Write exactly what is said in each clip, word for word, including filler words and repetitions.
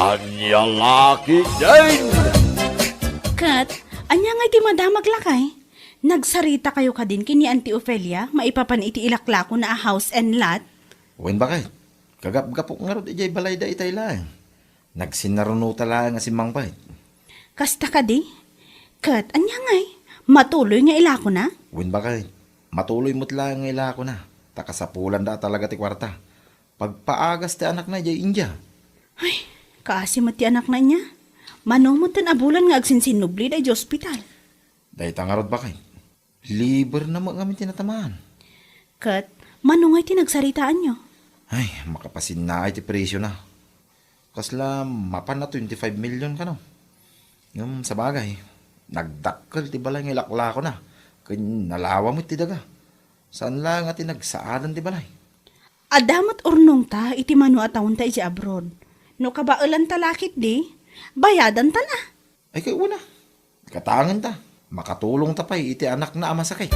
Ania la ketdin? Ket, ania nga iti madamag, lakay? Nagsaritakayo kadin ken ni Auntie Ofelia maipapan iti ilaklakona a house and lot? Wen, baket. Kagapgapok ngarud idiay balayda itay laeng. Nagsinarunota laeng a simmangpet. Kasta kadi? Ket ania ngay? Matuloy nga ilakona? Wen, baket. Matuloy met laeng nga ilakona. Ta kasapulanda a talaga ti kuarta. Pagpaagas ti anakna idiay India. Ay, kaasi met ti anakna ania. Mano metten a bulan nga agsinsinnubli daydi ospital? Dayta ngarud, baket. Liber na met ngamin ti natamaan. Ket, mano ngay ti nagsaritaanyo? Ay, makapasinnaay ti presiona. Kasla mapan a twenty-five million kano. Ngem sabagay, nagdakkel ti balay nga ilaklakona, ken nalawa met ti daga. Saan laeng a ti nagsaadan ti balay. Adda met urnongta iti mano a taonta idiay abroad. No kabaelanta la ketdi, bayadantan a. Ay, kay una, katangenta, makatulongta pay iti anakna a masakit.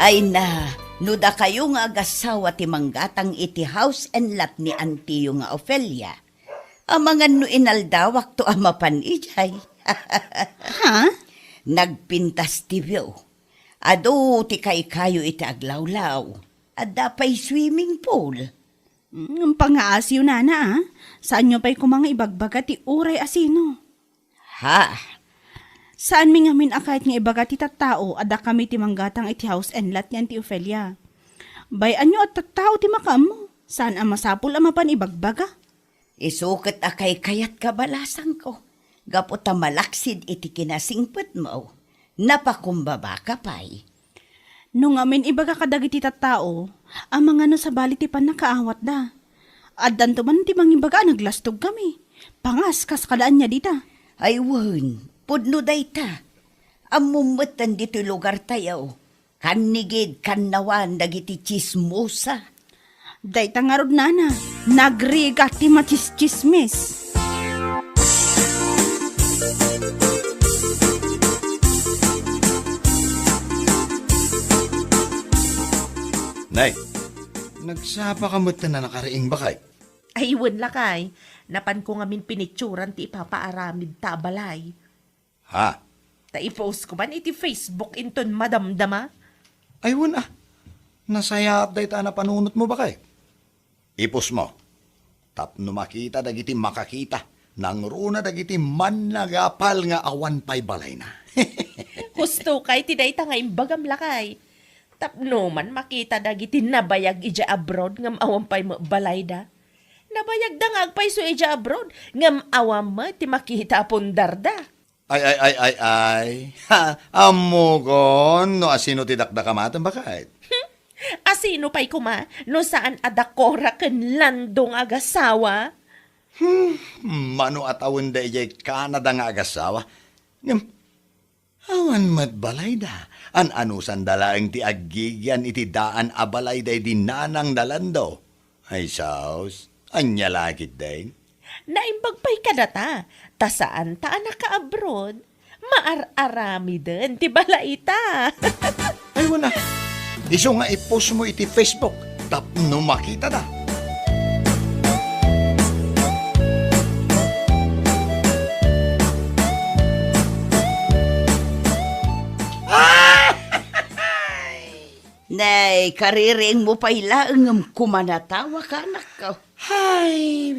Ay na, no dakayo nga agassawa ti manggatang iti house and lot ni antiyo nga Ofelia, amangan no inaldawakto a mapan idiay. Ha? Nagpintas ti view. Adu ti kaykayo iti aglawlaw. Adda pay swimming pool. Mm, pangaasiyo, nana, a. Saanyo pay koma nga ibagbaga ti uray asino. Ha? Saanmi ngamin a kayat nga ibaga ti tattao a dakami ti manggatang iti house and lot ni Auntie Ofelia. Bay-anyo a tattao ti makaammo. Saan a masapul a mapan ibagbaga. Isu ket a kaykayat kabalasangko, gapu ta malaksid iti kinasingpetmo, napakumbabaka pay. No ngamin ibaga kadagiti tattao, amangan no sabali ti pannakaawatda. Addanto man ti mangibaga a naglastogkami. Pangas, kas kada ania dita. Ay wen, pudno dayta. Ammom metten ditoy lugartayo. Kannigid, kannawan dagiti tsismosa. Dayta ngarud, nana, nagrigat ti matsistsismis. Nay, nagsapa ka met ta nakariing, bakay? Ay, wen, lakay. Napanko ngamin pinitsuran ti ipapaaramid ta a balay. Ha? Ta i-post ko man iti Facebook inton madamdama. Ay, wen a. Nasayaat dayta a napanunotmo, bakay? I-post mo. Tapno makita dagiti makakita, nangruna dagiti mannagapal nga awan pay balayna. Husto kay ti dayta nga imbagam, lakay. Tapno man makita dagiti nabayag idiay abroad ngem awan pay met balayda. Nabayagda nga agpayso idiay abroad ngem awan met ti makita a pundarda. Ay, ay, ay, ay, ay. Ha, ammokon no asino ti dakdakamaten, baket? Hmm? Asino pay koma no saan a dakora ken Lando nga agasawa? Hmm, mano a tawenda idiay Canada nga agasawa? Ngem, awan met balayda. An-anusanda laeng ti aggigian iti daan a balay daydi nanang da Lando. Ay, saos, ania la ketdin? Naimbag pay kadata, ta saanta a nakaabroad, maar-aramiden ti balayta. Ay, wen a. Isu nga i-post mo iti Facebook tapno makitada. Nay, kaririingmo pay laeng ngem kumanatawa ka, anakko. Hay,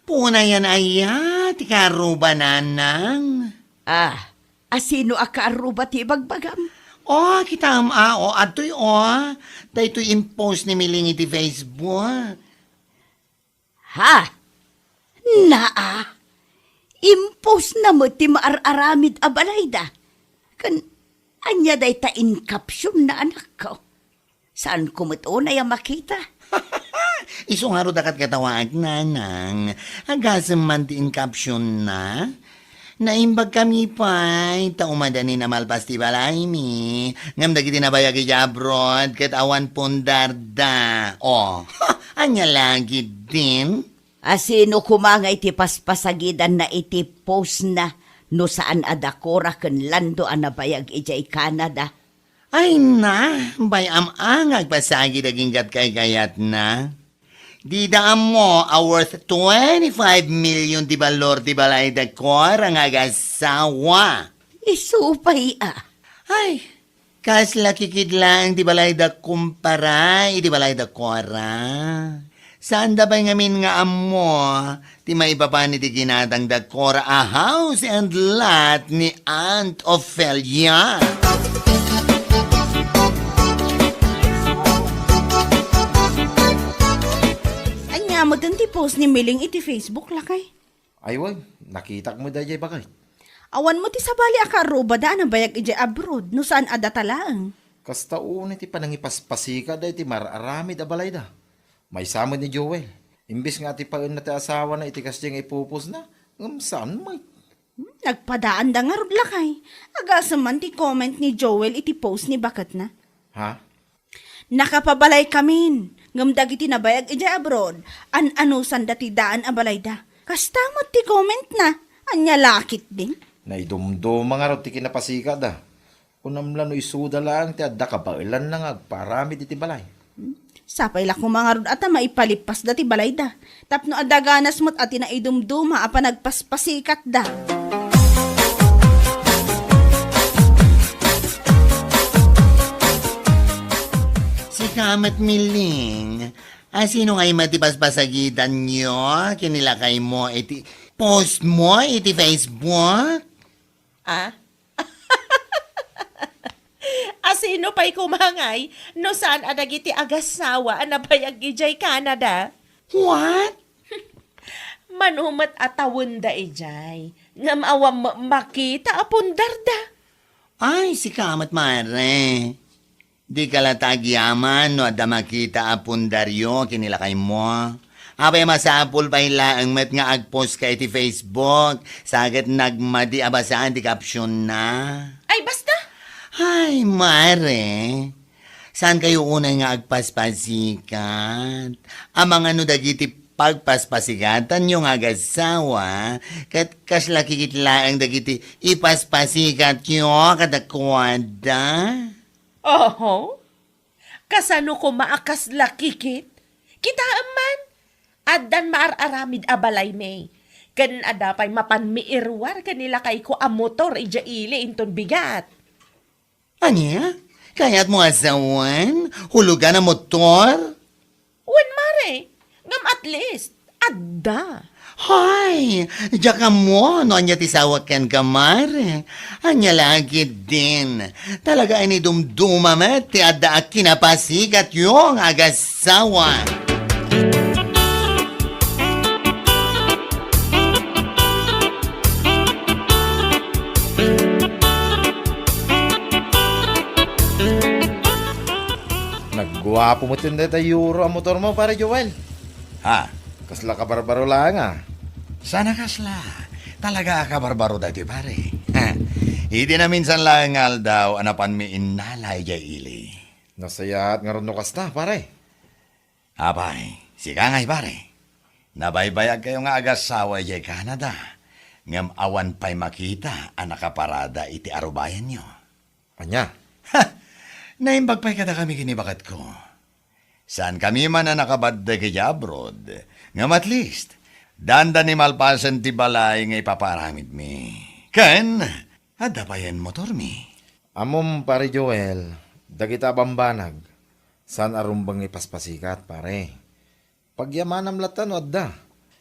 punayan aya ti kaarruba, nanang? Ah, asino a kaarruba ti ibagbagam? Oh, kitam a, oh, adtoy, oh. Daytoy impost ni Miling iti Facebook. Ha? Naa, impostna met ti maar-aramid a balayda. Ken ania dayta in captionna, anakko? Saanko met unay a makita. Isu ngarud a ket katawaek, nanang. Agasem man ti in captionna. Naimbagkami pay, ta umadanin a malpas ti balaymi. Ngem dagiti nabayag idiay abroad, ket awan pundarda. Oh, ania la ketdin? Asino koma nga iti paspasagidanna iti postna no saan a dakora ken Lando a nabayag idiay Canada? Ay na, bay-am a nga agpasagi daging kat kaykayatna. Dida ammo a worth twenty-five million ti balor ti balay da Cora nga agasawa. Isu pay a. Ay, kasla kikit laeng ti balay da kumpara iti balay da Cora. Saan da pay ngamin nga ammo ti maipapan iti ginatang da Cora a house and lot ni Aunt Ofelia? Ania met ti post ni Miling iti Facebook, lakay? Ay, wen, nakitak met daydiay baket. Awan met ti sabali a kaarrubada a nabayag idiay abroad, no saan a data laeng. Kasta unay ti panangipaspasikat daytoy mar-aramid a balayda. Maysa met ni Joel. Imbes nga atipaenna ti asawana iti kasdiay nga ipupusna, ngem saan met. Hmm, nagpadaanda ngarud, lakay. Agasem man ti comment ni Joel iti post ni baketna. Ha? Nakapabalaykamin, ngem dagiti nabayag idiay abroad, an-anusanda ti daan a balayda. Kasta met ti commentna, ania la ketdin? Naidumduma ngarud ti kinapasikatda. Kunam la no isuda laeng ti adda kabaelanna nga agparamid iti balay. Hmm? Sapay la koma ngarud a ta maipalippasda ti balayda. Tapno adda ganas met a ti naidumduma a panagpaspasikatda. Sika met, Miling, asino ngay met ti paspasagitanyo ken ni lakaymo iti post mo iti Facebook? Ah? Asino pay koma ngay no saan a dagiti agasawa a nabayag idiay Canada? What? Mano met a tawenda idiay, ngem awan met makita a pundarda. Ay, sika met, mare. Dika la ta agyaman no adda makita a pundaryo ken ni lakaymo. Apay, masapul pay laeng met nga agpost ka iti Facebook, sa ket nagmadi a basaan ti caption na. Ay, basta! Ay, mare. Saan kayo unay nga agpaspasikat? Amangan no dagiti pagpaspasikatanyo nga agasawa, ket kasla kikit laeng dagiti ipaspasikatyo kadakuada? Oho. Kasano koma a kasla kikit? Kitaem man, addan maar-aramid a balaymi, ken adda pay mapanmi iruar ken ni lakayko a motor idiay ili inton bigat. Ania? Kayatmo a sawen? Hulugan a motor? Wen, mare. Ngem at least, adda. Hay! Diak ammo no ania ti sawak kenka, mare. Ania la ketdin? Talaga a naidumduma met ti adda a kinapasikatyo nga agasawa. Nagguapo met dayta Euro a motormo, Pare Joel. Ha? Kasla kabarbaro laeng, a. Saan a kasla. Talaga a kabarbaro daytoy, pare. Iti naminsan laeng nga aldaw a napanmi innala idiay ili. Nasayaat ngarud no kasta, pare. Apay, sika ngay, pare. Nabaybayagkayo nga agasawa idiay Canada, ngem awan pay makita a nakaparada iti arubayanyo. Ania? Ha! Naimbag pay kadakami ken ni baketko. Saankami man a nakabaddek idiay abroad, ngem at least, danda ni malpasen ti balay nga ipapaaramidmi. Ken, adda payen motormi. Ammom, Pare Joel, dagita a bambanag, saan a rumbeng nga ipaspasikat, pare. Pagyamanam latta no adda.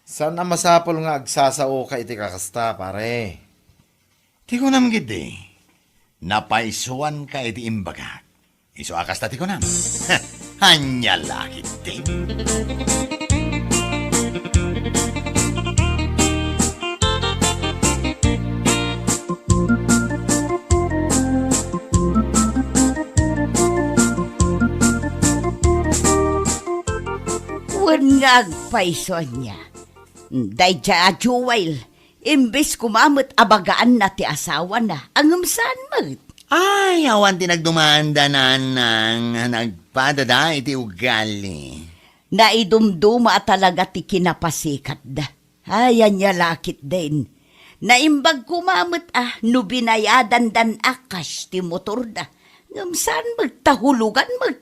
Saan a masapul nga agsasaoka iti kakasta, pare. Ti kunam ketdi, napaisuanka iti imbagak. Isu a kasta ti kunam. Ania la ketdi? Wen nga agpayso ania. Daydiay a Joel, imbes koma met a bagaanna ti asawana, ngem saan met. Ay, awan ti nagdumaanda, nanang, nagpadada iti ugali. Naidumduma a talaga ti kinapasikatda. Ay, ania la ketdin. Naimbag koma met a no binayadandan a cash ti motorda. Ngem saan met ta hulogan met?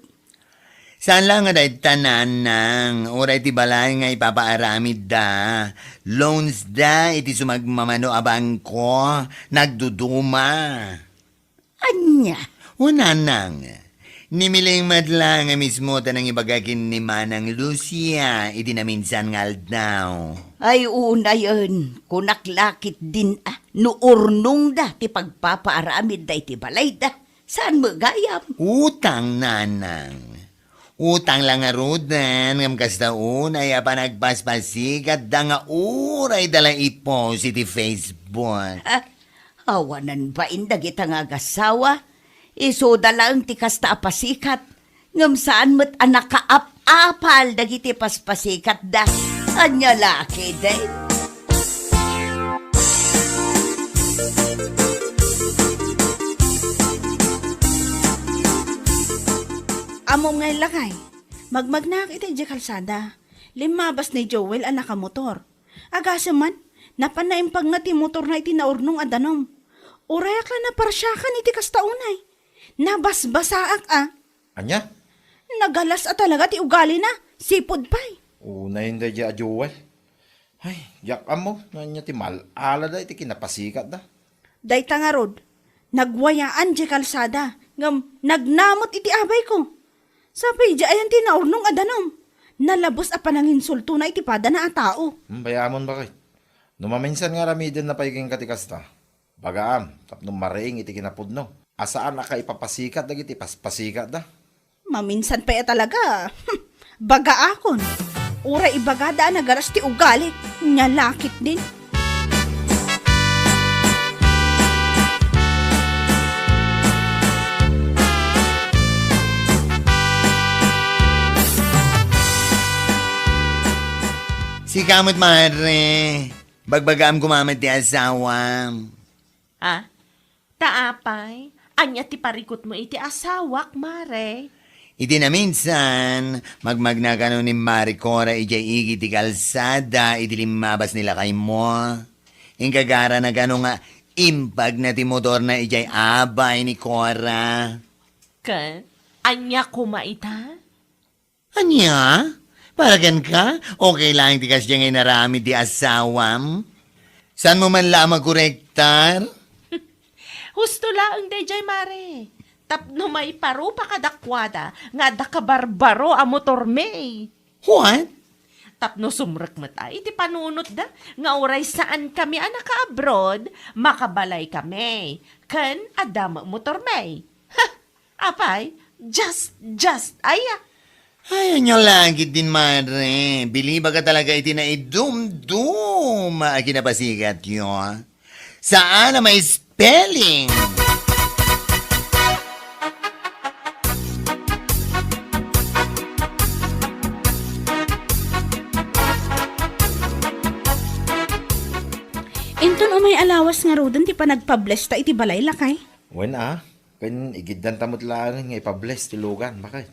Saan la nga dayta, Nanang, uray ti balay nga ipapaaramidda. Loans da iti sumagmamano a bangko, nagduduma. Ania? O, Nanang, ni Miling met la nga mismo ta nangibaga ken ni Manang Lucia idi naminsan nga aldaw. Ay, unayen, kunak la ketdin a, no urnongda ti pagpapaaramidda iti balayda. Saan met gayam? Utang, Nanang. Utang la ngaruden, ngem kasta unay a panagpaspasikatda nga uray da la i-post iti Facebook. Ah, awanen bain dagita nga agasawa. Isuda laeng ti kasta a pasikat, ngem saan met a nakaap-apal dagiti paspasikatda. Ania la ketdin? Ammom ngay, lakay, magmagnaak iti idiay kalsada. Limmabas ni Joel a nakamotor. Agasem man, napan naimpagna ti motorna iti naurnong a danum. Urayak la naparsiakan iti kasta unay. Nabasbasaak a. Ania? Nagalas a talaga ti ugalina, sipud pay. Unayen daydiay a Joel. Ay, diak ammo no ania ti mal-alada iti kinapasikatda. Dayta ngarud, nagwayaan diay kalsada, ngem nagna met iti abayko. Sapay idiay ayan ti naurnong a danum. Nalabes a pananginsultona iti padana a tao. Hmm, bay-amon, baket. No maminsan nga aramidenna pay kenka ti kasta, bagaam tapno mariing iti kinapudno a saan a kaipapasikat dagiti paspasikatda. Maminsan pay a talaga. Hmm, bagaakon. Uray ibagada a nagalas ti ugali, nia la ketdin. Sika met, mare, bagbagaam koma met ti asawam. Ah? Ta apay, ania ti parikutmo iti asawak, mare? Iti naminsan, magmagna kano ni Mari Cora idiay igid ti kalsada idi limmabas ni lakaymo. Inkagarana kano nga impagna ti motorna idiay abay ni Cora. Ken, ania koma ita? Ania? Para kenka, okay laeng ti kasdiay nga inaramid ti asawam? Saanmo man la a makorektar? Husto laeng daydiay, mare. Tapno maiparupa kadakuada nga adda kabarbaro a motormi. What? Tapno sumrek met a iti panunotda nga uray saankami a naka-abroad, makabalaykami, ken adda met motormi. Ha! Apay, just, just, aya. Ay, ania la ketdin, mare. Bilibak a talaga iti naidumduma a kinapasikatyo. Saan a ma-spelling? Inton umay a lawas ngaruden ti panagpablesta iti balay, lakay? Wen a, ken igiddanta met laengen nga ipables ti lugan, baket.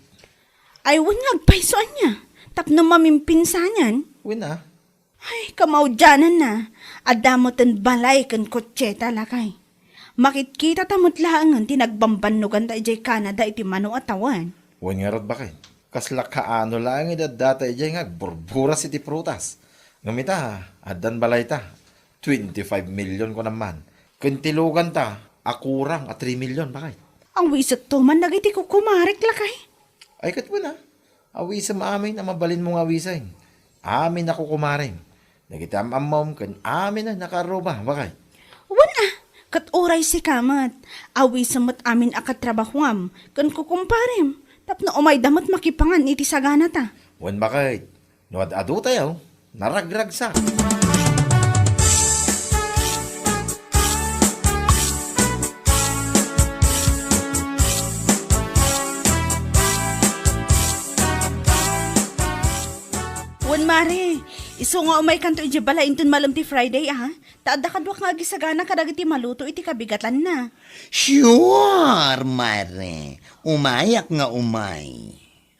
Ay, wen nga agpayso ania, tapno mamimpinsanan. Wen a. Ay, kamaudiananna, adda metten balay ken kotseta, lakay. Makitkitata met laengen ti nagbambannoganta idiay Canada iti mano a tawen. Wen ngarud, baket. Kasla kaano laeng idi addata idiay nga agburburas iti prutas. Ngem ita, addan balayta. Twenty-five million kunam man. Ken ti luganta a kurang a three million, baket. Awisekto man dagiti kukumarek, lakay. Ay, ket wen a. Awisem amin a mabalinmo nga awisem. Amin a kukumarem. Dagiti am-ammom ken amin a nakaarruba, baket. Wen a, ket uray sika met, awisem met amin a katrabahuam ken kukumparem, tapno umayda met makipangan iti saganata. Wen, baket, no ad-adutayo, naragragsak. Wen, mare, isu nga umaykanto idiay balay inton malem ti Friday, a? Ta adda kaduak nga agisagana kadagiti maluto iti kabigatanna. Sure, mare. Umayak nga umay.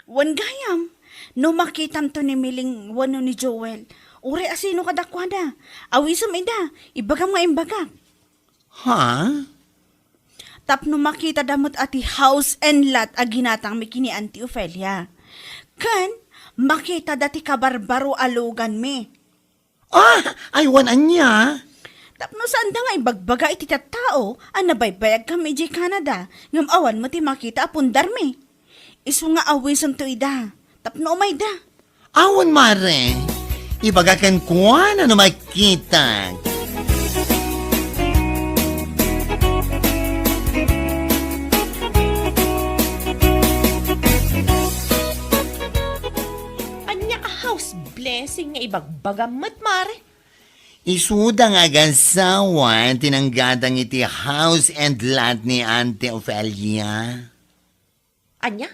Wen gayam, no makitamto ni Miling wenno ni Joel, uray asino kadakuada, awisem ida, ibagam nga imbagak. Ha? Tapno makitada met a ti house and lot a ginatangmi ken ni Auntie Ofelia. Ken makitada ti kabarbaro a luganmi. Ah, ay, wen ania? Tapno saanda nga ibagbaga iti tattao a nabaybayagkami idiay Canada, ngem awan met ti makita a pundarmi. Isu nga awisenton ida, tapno umayda. Awan, mare. Ibaga kenkuana no makita. Ania a house blessing nga ibagbagam met, mare? Isuda nga agasawa ti nanggatang iti house and lot ni Auntie Ofelia. Ania?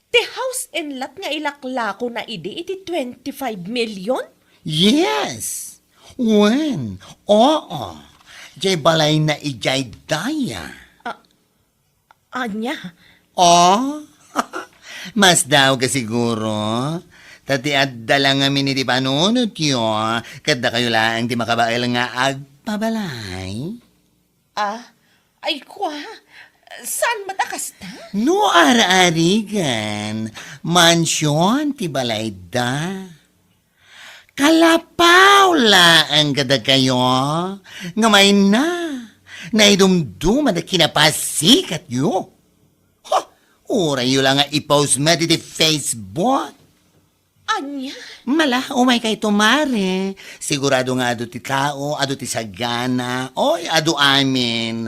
Ti house and lot nga ilaklakona idi iti twenty-five million? Yes. Wen, oo. Diay balayna idiay daya. Ah, ania? Oh? Masdaawka siguro. Ta ti adda la ngamin iti panunotyo, ket dakayo laeng ti makabael nga agpabalay. Ah, ay kua, saan met a kasta? No ar-arigan, mansion ti balayda. Kalapaw laeng kadakayo, nga mayna, naidumduma ti kinapasikatyo. Ha, urayyo la nga i-post met iti Facebook. Ania? Mala, umaykayto, mare. Sigurado nga adu ti tao, adu ti sagana, oy, adu amin.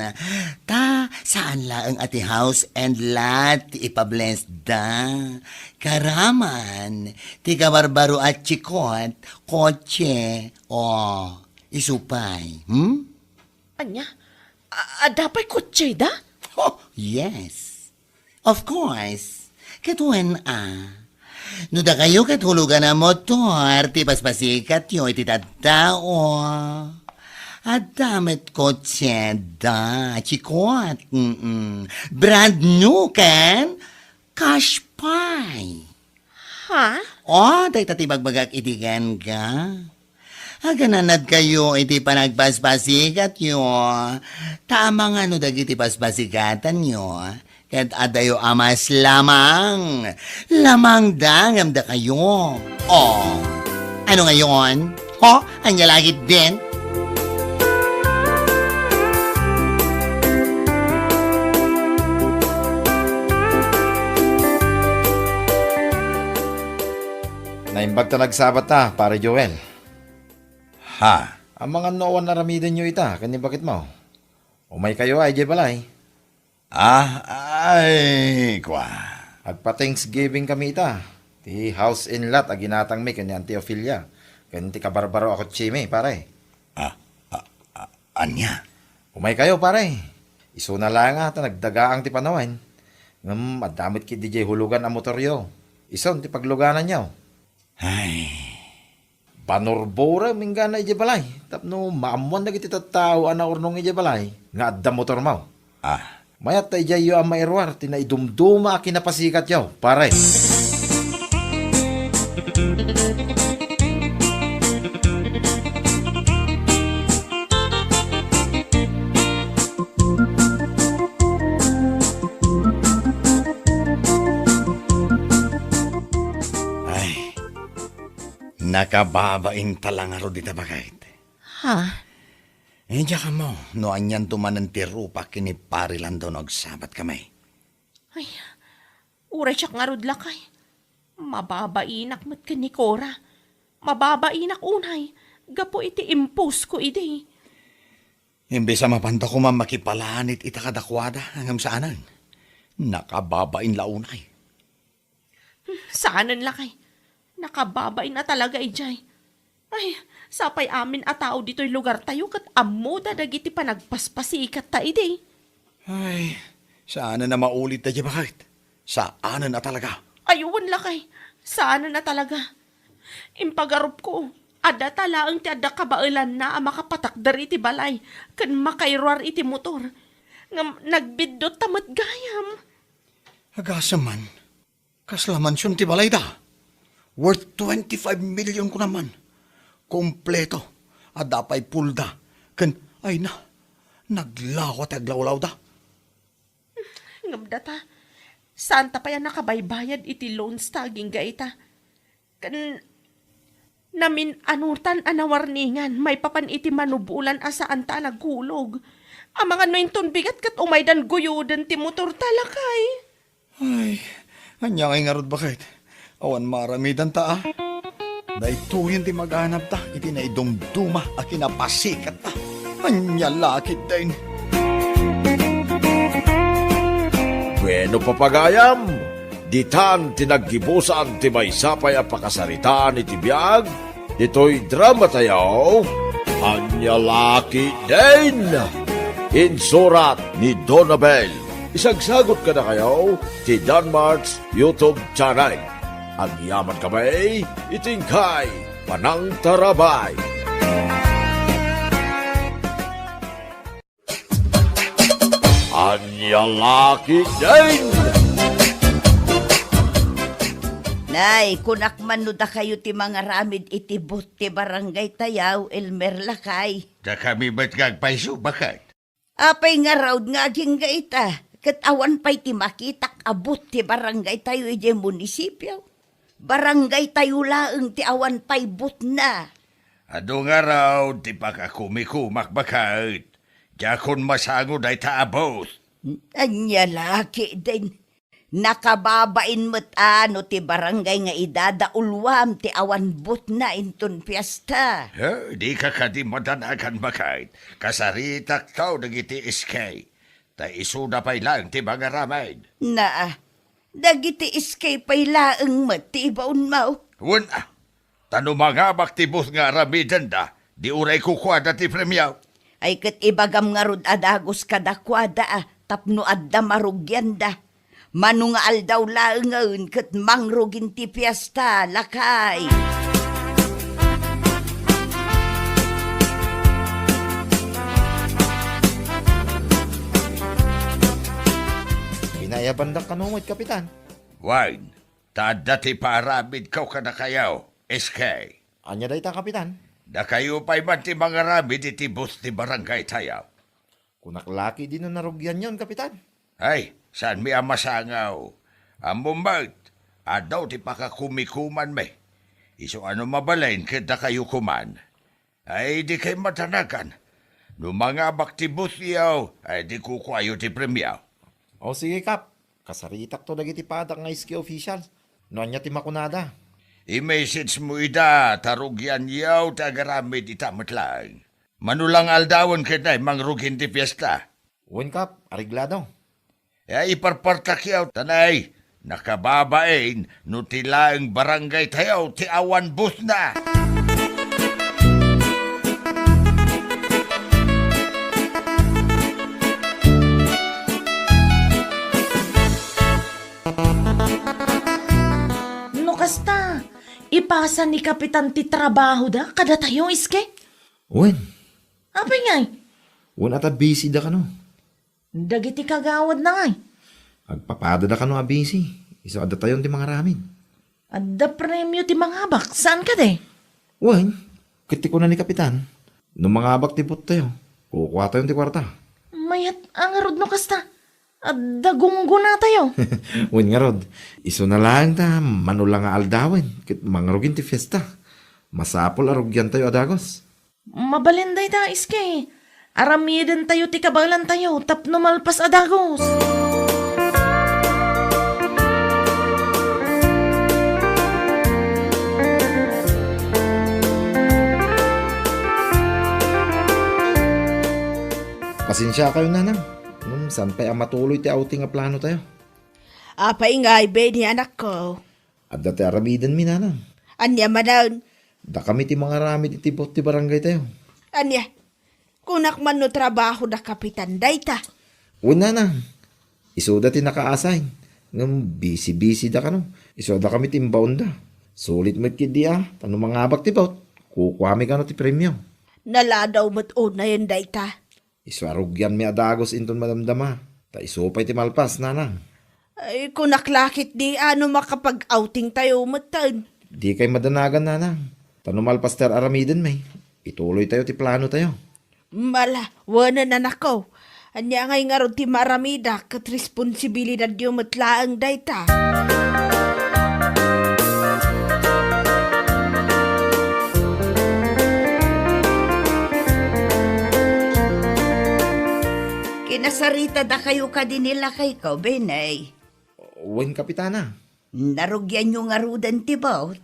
Ta, saan laeng a ti house and lot ti ipablessda. Karaman, ti kabarbaro a tsikot, kotse, o, isu pay, hmm? Ania? A-, adda pay kotseda? Oh, yes. Of course. Ket wen a. No dakayo ket hulugan a motor ti paspasikatyo iti tattao. Adda met kotseda, tsikot. Mm-mm. Brand new ken cash pay. Ha? O, dayta ti bagbagak idi kenka. Agananadkayo iti panagpaspasikatyo. Ta amangan no dagiti paspasikatanyo ket adayo a mas lamang. Lamangda ngem dakayo. O, ano ngayon? Ho? Ania la ketdin? Naimbag ta nagsabat ta, Pare Joel. Ha? Amangan no awan aramidenyo ita ken ni baketmo. Umaykayo a idiay balay. Ah, ay, kua. Agpa-Thanksgiving kami ita. Ti house and lot a ginatangmi ken ni Auntie Ofelia, ken ti kabarbaro a kotsemi, pare. Ah, ah, ah, ania? Umaykayo, pare. Isuna la nga ta nagdagaang ti panawen. Ngem adda met ketdi diay hulugan a motoryo. Isun ti paglugananyo. Ay. Banurburem inggana idiay balay tapno maammoan dagiti tattao a naurnong idiay balay nga adda motormo. Ah. Mayat ta idiayyo a mairuar ti naidumduma a kinapasikatyo, pare. Ay, nakababain ta la ngarud ita, baket. Ha? Eh, diak ammo no anianto manen ti rupa ken ni Pare Landon no agsabatkami. Ay, uray siak ngarud, lakay. Mababainak met ken ni Cora. Mababainak unay, gapu iti imposko idi. Imbes a mapanda koma makipalanit ita kadakuada, ngem saanen. Nakababain la unay. Hmm, saanen, lakay. Nakababain a talaga idiay. Ay, sapay amin a tao ditoy lugartayo ket ammoda dagiti panagpaspasikatta idi. Ay, saanen a maulit daydiay, baket. Saanen a talaga. Ay, wen, lakay. Saanen a talaga. Impagarupko, adda ta laeng ti adda kabaelanna a makapatakder iti balay ken makairuar iti motor. Ngem nagbiddotta met gayam. Agasem man, kasla mansion ti balayda. Worth twenty-five million kunam man. Kompleto. Adda pay pulda. Ken, ay na, naglawa ti aglawlawda. Ngem data, saanta pay a nakabaybayad iti loans ta agingga ita. Ken namin-anutan a nawarningan maipapan iti manubolan a saanta a nagkulog. Amangan no inton bigat ket umaydan guyoden ti motorta, lakay. Ay, ania ngay ngarud, baket? Awan maaramidanta, a? Daytoyen ti maganabta iti naidumduma a kinapasikatta. Ania la ketdin? Bueno, papagayam, ditan ti naggibusan ti maysa pay a pakasaritaan iti biag ditoy dramatayo. Ania la ketdin? Insurat ni Donabel. Isagsagot kadakayo ti Danmart's YouTube channel. Agyaman kami iti inkay panangtarabay. Ania la ketdin? Nay, kunak man no dakayo ti mangaramid iti booth ti barangay tayo, Elmer, lakay. Dakami met nga agpayso, baket? Apay ngarud nga agingga ita, ket awan pay ti makitak a booth ti barangay tayo idiay munisipio? Barangay tayo laeng ti awan pay boothna. Adu ngarud ti pakakumikumak, baket. Diakon masango dayta a booth. Ania la ketdin? Nakababain met a no ti barangay nga idadauluam ti awan boothna inton fiesta. He, dika kadi madanagan, baket. Kasaritakto dagiti S K. Ta isuda pay laeng ti mangaramid. Naa, dagiti S K pay laeng met ti ibaonmo. Wen, a. Ta no mangabak ti booth nga aramidenda, di uray kukuada ti premio. Ay ket ibagam ngarud a dagus kadakuada a tapno adda marugianda. Mano nga aldaw laengen ket mangrugin ti fiesta, lakay. Pinaiyabandak kano met, Kapitan. Wen, ta adda ti paaramidko kadakayo, S K. Ania dayta, Kapitan? Dakayo pay man ti mangaramid iti booth ti barangay tayo. Kunak la ketdi no narugianyon, Kapitan. Ay, saanmi a masango. Ammom met, adda ti pakakumikumanmi. Isu a no mabalin ket dakayo koman. Ay, dikay madanagan. No mangabak ti boothyo, ay di kukuayo ti premio. O, sige, Kap. Kasaritakto dagiti padak nga S K official. No ania ti makunada? I-messagemo ida ta rugianyo ti agaramid ita met laeng. Mano la nga aldawen ket ay mangrugin ti fiesta. Wen, Kap, areglado. E, iparpartakyo, ta nay, nakababain no ti laeng barangay tayo ti awan boothna. No kasta, ipasa ni Kapitan ti trabahoda kadatayo, S K? Wen. Apay ngay? Wen, ata busy da kano. Dagiti kagawad na ngay. Agpapada da kano a busy. Isu adda tayon ti mangaramid. Adda premio ti mangabak. Saan kadi? Wen, ket ti kuna ni Kapitan, no mangabak ti booth tayo, kukua tayon ti kuarta. Mayat a ngarud no kasta. Adda gunggona tayo. Wen ngarud, isu na laeng ta, mano la nga aldawen, ket mangrugin ti fiesta. Masapul a rugian tayo a dagus. Mabalin dayta, S K. Aramiden tayo ti kabaelan tayo tapno malpas a dagus. Pasensia kayo, Nanang. Ngem saan pay a matuloy ti outing a plano tayo? Apay ngay, Benny, anakko? Adda ti aramidenmi, Nanang. Ania manen? Dakami ti mangaramid iti booth ti barangay tayo. Ania? Kunak man no trabaho da Kapitan dayta? Wen, Nanang. Isuda ti naka-assign. Ngem busy-busy da kano. Isuda kami ti imbaonda. Sulit met ketdi a, ta no mangabak ti booth, kukuami kano ti premio. Naladaw met unayen dayta. Isu a rugianmi a dagus inton madamdama, ta isu pay ti malpas, Nanang. Ay, kunak la ketdi a no makapag-outing tayo metten. Dikay madanagan, Nanang. Ta no malpas ti ar-aramidenmi, ituloy tayo ti plano tayo. Mala, wen, anakko. Ania ngay ngarud ti maaramidak ket responsibilidadyo met laeng dayta? Kinasarita dakayo kadi ni lakayko, Benay? Wen, Kapitana. Narugianyo ngaruden ti bot?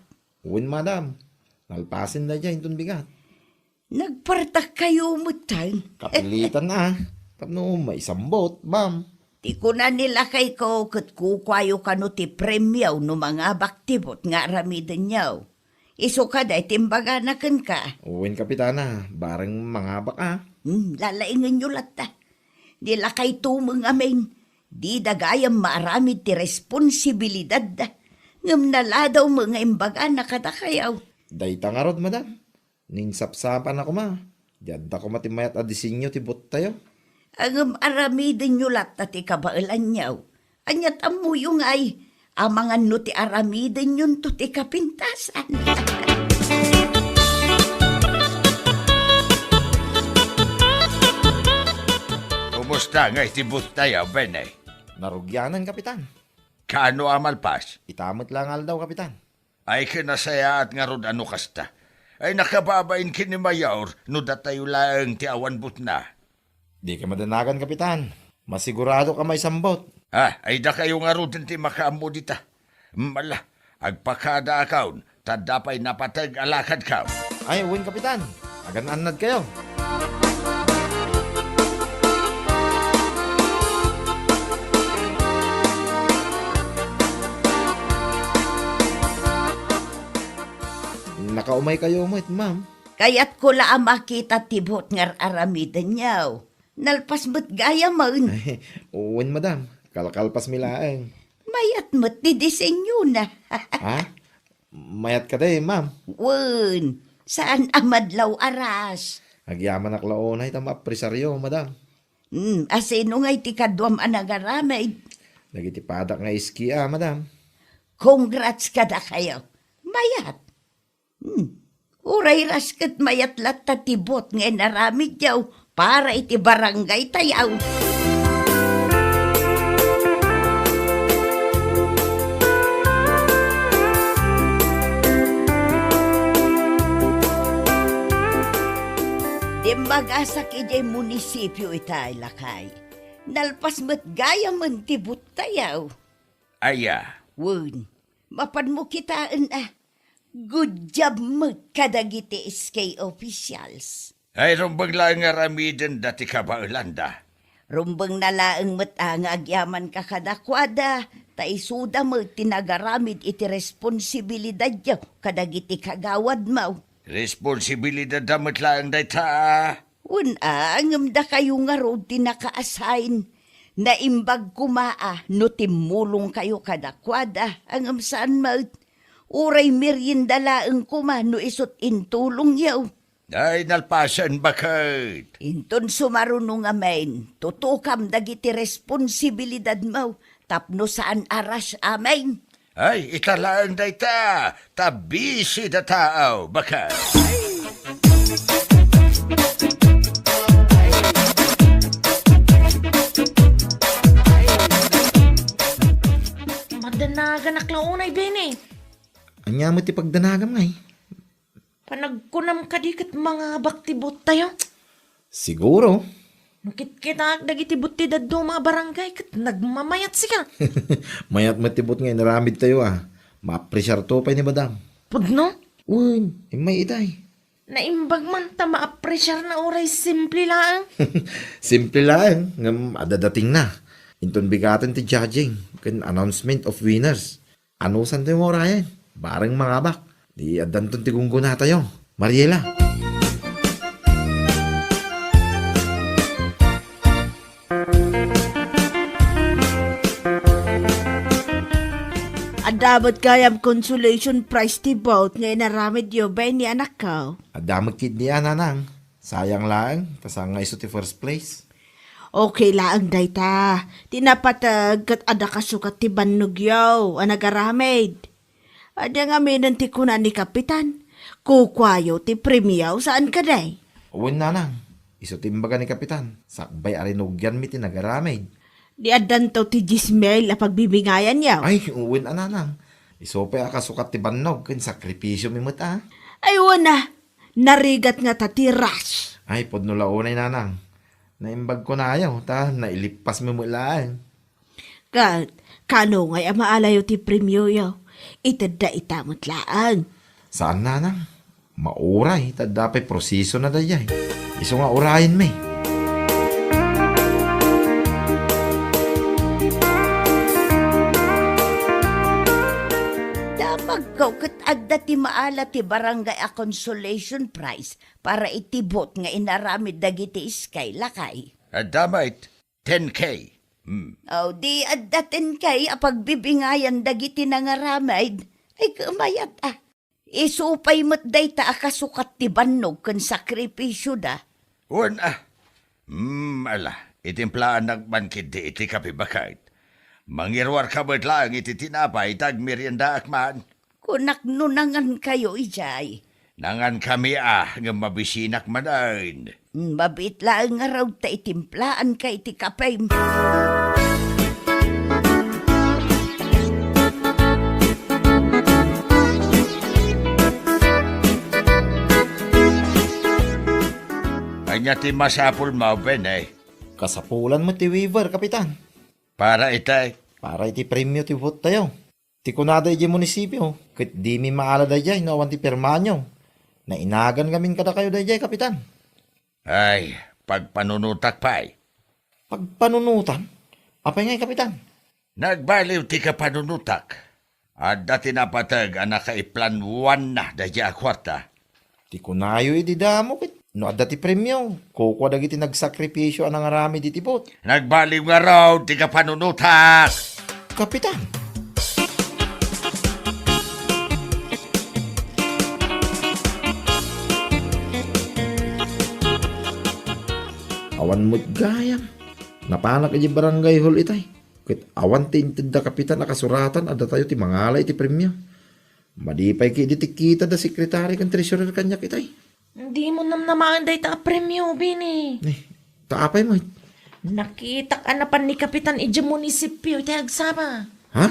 Wen, madam. Nalpasen daydiay inton bigat. Nagpartakkayo metten. Kapilitan a. Tapno maisambot, ma'am. Ti kuna ni lakayko ket kukuayo kano ti premio no mangabak ti bot nga aramidenyo. Isu kadi ti imbagana kenka? Wen, Kapitana, bareng mangabak a. Hmm, lalaingenyo latta. Ni lakayto met ngamin, dida gayam maaramid ti responsibilidadda. Ngem naladaw met nga imbagana kadakayo. Dayta ngarud, madam. Ninsapsapan a koma. Di adda koma ti mayat a disenyo ti bottayo. Ngem aramidenyo latta ti kabaelanyo. Ania't ammoyo ngay, amangan no ti aramidenyonto ti kapintasan. Kumusta ngay ti bottayo, Benay? Narugianan, Kapitan. Kaano a malpas? Ita met la nga aldaw, Kapitan. Ay, kinasayaat ngarud a no kasta. Ay, nakababain ken ni Mayor no datayo laeng ti awan botna. Dika madanagan, Kapitan. Masiguradok a maisambot. Ah, ay dakayo ngaruden ti makaammo dita. Mala, agpakadaakon, ta adda pay napateg a lakadko. Ay, wen, Kapitan. Agan-annadkayo. Nakaumaykayo met, ma'am. Kayatko la a makita ti bot nga ar-aramidenyo. Nalpas met gayamen. Wen, madam. Kalkalpasmi laeng. Mayat met ti disenyona. Ha? Mayat kadi, ma'am? Wen, saan a madlaw a rush. Agyamanak la unay ta maapresaryo, madam. Hmm, a sino ngay ti kaduam a nagaramid? Dagiti padak nga iski a, madam. Congrats kadakayo. Mayat. Hmm. Uray rush ket mayat latta ti bot nga inaramidyo para iti barangaytayo. Dimmagasak idiay munisipio itay, lakay. Nalpas met gayamen ti bottayo. Aya. Wen, mapanmo kitaen a. Good job met kadagiti S K officials. Ay, rumbeng laeng nga aramidenda ti kabaelanda. Rumbengna laeng met a nga agyamanka kadakuada, ta isuda met ti nagaramid iti responsibilidadyo kadagiti kagawadmo. Responsibilidadda met laeng dayta. Wen a, ngem dakayo ngarud ti naka-assign. Naimbag koma a no timmulongkayo kadakuada, ngem saan met. Uray merienda laeng koma no isut' intulongyo. Ay, nalpasen, baket. Inton sumaruno ngamin, tutukam dagiti responsibilidadmo tapno saan a rush amin. Ay, ita laeng dayta, ta busy da tao, baket. Madanaganak la unay, Benny. Ania met ti pagdanagam ngay? Panagkunam kadi ket mangabak ti bottayo? Siguro. No kitkitaak dagiti bot ti dadduma a barangay ket nagmamayat sika. Mayat met ti bot nga inaramidtayo a. Maapresiarto pay ni madam. Pudno? Wen, immay itay. Naimbag man ta maapresiarna uray simple laeng. Simple laeng, ngem adda datingna. Inton bigaten ti judging ken announcement of winners. Anusantayo nga urayen? Bareng mangabak. Di addanton ti gunggonatayo. Mariela. Adda met gayam consolation prize ti boat nga inaramidyo, Benny, anakko. Adda met ketdi a, nanang. Sayang laeng, ta saan nga isu ti first place. Okay laeng dayta. Ti napateg ket adda kasukat ti bannogyo a nagaramid. Adda ngaminen ti kuna ni Kapitan, kukuayo ti premio, saan kadi? Wen, nanang. Isu ti imbaga ni Kapitan, sakbay a rinugianmi ti nagaramid. Di addanto ti diez mil a pagbibingayanyo? Ay, wen a, nanang. Isu pay a kasukat ti bannog ken sakripisiomi met a. Ay, wen a. Narigat ngata ti rush. Ay, pudno la unay, nanang. Naimbag kunayo, ta nailippasmi met laeng. Ket, kano ngay a maalayo ti premioyo? Itedda ita met laeng. Saan, nanang. Mauray, ta adda pay prosesona daydiay. Isu nga urayenmi. Damagko ket adda ti maala ti barangay a consolation prize para iti vote nga inaramid dagiti iskay, lakay. Adda met, ten K. Hmm. O, di adda ten K a pagbibingayan dagiti nangaramid. Ay, kumayat, ah. Isu pay met dayta a kasukat ti bannog ken sakripisioda. Wen a. Hmm, ala, itimplaannak man ketdi iti kape baket. Mangiruarka met laeng iti tinapay ta agmeriendaak man. Kunak no nangankayo idiay. Nangankami a, ngem mabisinak manen. Mabiit laeng ngarud ta itimplaanka iti kapem. Ania ti masapulmo, Benny? Kasapulan met ti waiver, Kapitan. Para iti? Para iti premio ti vote tayo. Ti kunada idiay munisipio, ket dimi maala daydiay no awan ti pirmanyo. Nainagan ngamin kadakayo daydiay, Kapitan. Ay, pagpanunotak pay. Pagpanunotan? Apay ngay, Kapitan? Nagbaliw ti kapanunotak. Adda ti napateg a nakaiplanwanna daydiay a kuarta. Ti kunayo idi damo ket no adda ti premio, kukua dagiti nagsakripisio a nangaramid iti boat. Nagbaliw ngarud ti kapanunotak! Kapitan! Awan met gayam. Napanak idiay barangay hall itay. Ket awan ti intedda, Kapitan, a kasuratan a datayo ti mangala iti premio. Madi pay ketdi ti kita da sekretary ken treasurer kaniak itay. Dimo namnamaen dayta a premio, Bini. Eh, ta apay met? Nakitak a napan ni Kapitan idiay munisipio iti agsapa. Ha?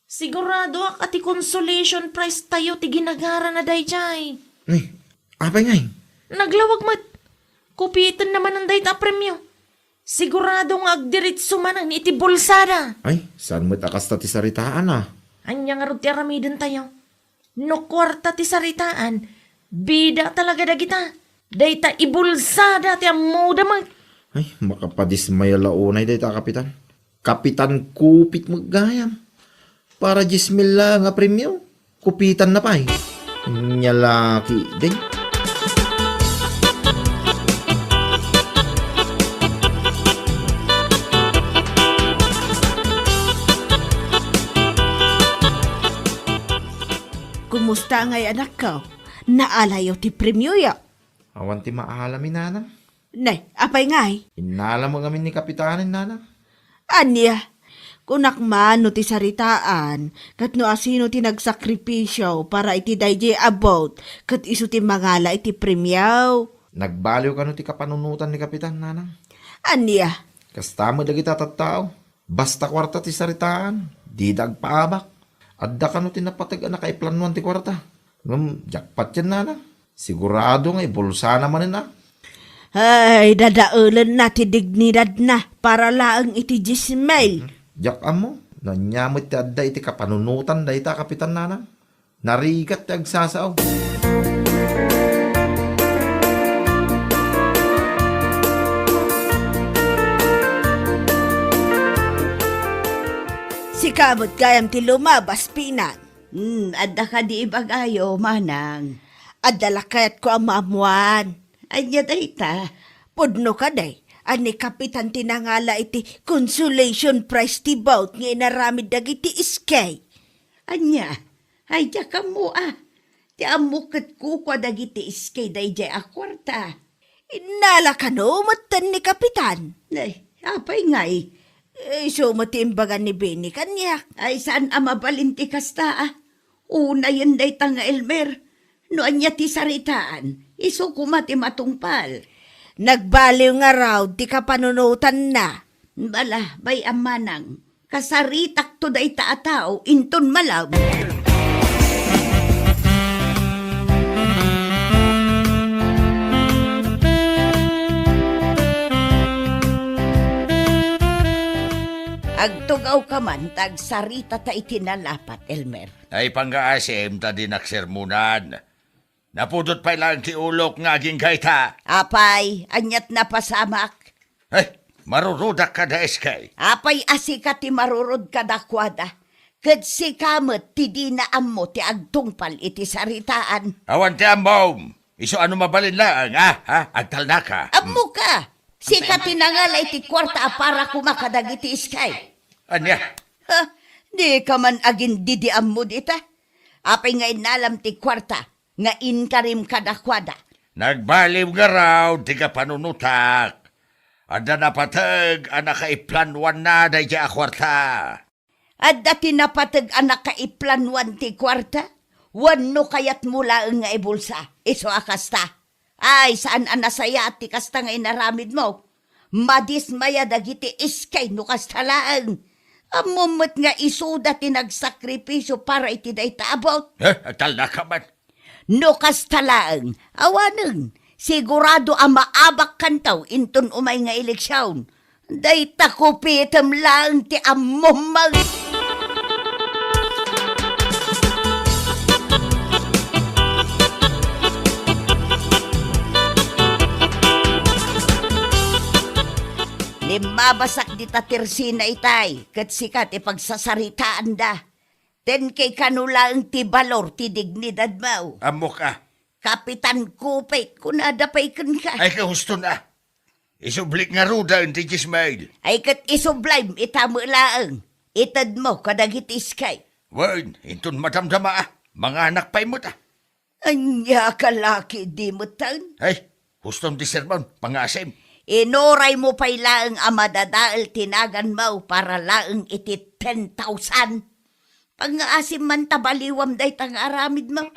Siguradoak a ti consolation prize tayo ti ginagarana daydiay. Eh, apay ngay? Naglawag met. Kupiten na manen dayta a premio. Sigurado nga agdiritso manen iti bulsada. Ay, saan met a kasta ti saritaan a? Ania ngarud ti aramidentayo? No kuarta ti saritaan, bida talaga dagita. Dayta ibulsada ti ammoda met. Ay, makapadismaya la unay dayta a kapitan. Kapitan Kupit met gayam. Para diez mil laeng a premio, kupitanna pay. Nia la ketdin. Kumusta ngay, anakko? Naalayo ti premioyo? Awan ti maalami, nanang. Ne, apay ngay? Innala met ngamin ni Kapitanen, nanang. Ania? Kunak man no ti saritaan, ket no asino ti nagsakripisio para iti daydiay a boat, ket isu ti mangala iti premio. Nagbaliw kano ti kapanunotan ni Kapitan, nanang? Ania? Kasta met dagiti tattao. Basta kuarta ti saritaan, dida agpaabak. Adda kano ti napateg a nakaiplanwan ti kuarta. Ngem diak patien, nanang. Sigurado nga ibulsana manen a. Ay, dadaelenna ti dignidadna para laeng iti diez mil. Diak ammo no ania met ti adda iti kapanunotan dayta a kapitan, nanang. Narigat ti agsasao. Sika met gayam ti lumabas, Pinan. Hmm, adda kadi ibagayo, manang? Adda la kayatko a maammuan. Ania dayta? Pudno kadi a ni Kapitan ti nangala iti consolation prize ti boat nga inaramid dagiti iskay. Ania? Ay, diak ammo a. Ti ammo ket kukua dagiti iskay daydiay a kuarta. Innala kano metten ni Kapitan? Ay, apay ngay? Isu met ti imbagan ni Benny kaniak. Ay, saan a mabalin ti kasta a. Unayen dayta nga Elmer. No ania ti saritaan, isu koma ti matungpal. Nagbaliw ngarud ti kapanunotanna. Bala, bay-am manang, kasaritakto dayta a tao inton malem. Agtugawka man ta agsaritata iti nalapat, Elmer. Ay, pangngaasim ta dinak sermonan. Napudot pay laeng ti ulok nga agingga ita. Apay, aniat napasamak? Ay, marurudak kada, S K. Apay a sika ti marurod kadakuada, ket sika met ti dina ammo ti agtungpal iti saritaan. Awan ti ammom. Isu a no mabalin laeng, a, ha? Agtalnaka. Ammoka! Sika ti nangala iti kuarta a para koma kadagiti S K. Ania? Ha? Dika man agindidiammo dita? Apay nga innalam ti kuarta nga inkarim kadakuada? Nagbaliw ngarud ti kapanunotak. Adda napateg a nakaiplanuanna daydiay a kuarta. Adda ti napateg a nakaiplanuan ti kuarta? Wenno kayatmo laeng nga ibulsa? Isu a kasta. Ay, saan a nasayaat ti kasta nga inaramidmo. Madismaya dagiti S K no kasta laeng. Ammom met nga isuda ti nagsakripisio para iti dayta a bot. Eh, agtalnaka man. No kasta laeng, awanen, sigurado a maabakkanto inton umay nga eleksion. Dayta kupitem laeng ti ammom. Limmabasak dita tersina itay, ket sika ti pagsasaritaanda. Ten kay kano laeng ti balor ti dignidadmo. Ammok a. Kapitan Kupit, kunada pay kenka. Ay, kahusto na. Isublik ngaruden ti Jismail. Ay, ket isublim ita met laeng. Itedmo kadagiti S K. Wen, inton madamdama a, manganak pay met a. Ania ka laki di metten? Ay, hustom ti sermon, pangngaasim. Inuraymo pay laeng a madadael ti naganmo para laeng iti ten thousand. Pangngaasim man ta baliwam dayta nga aramidmo.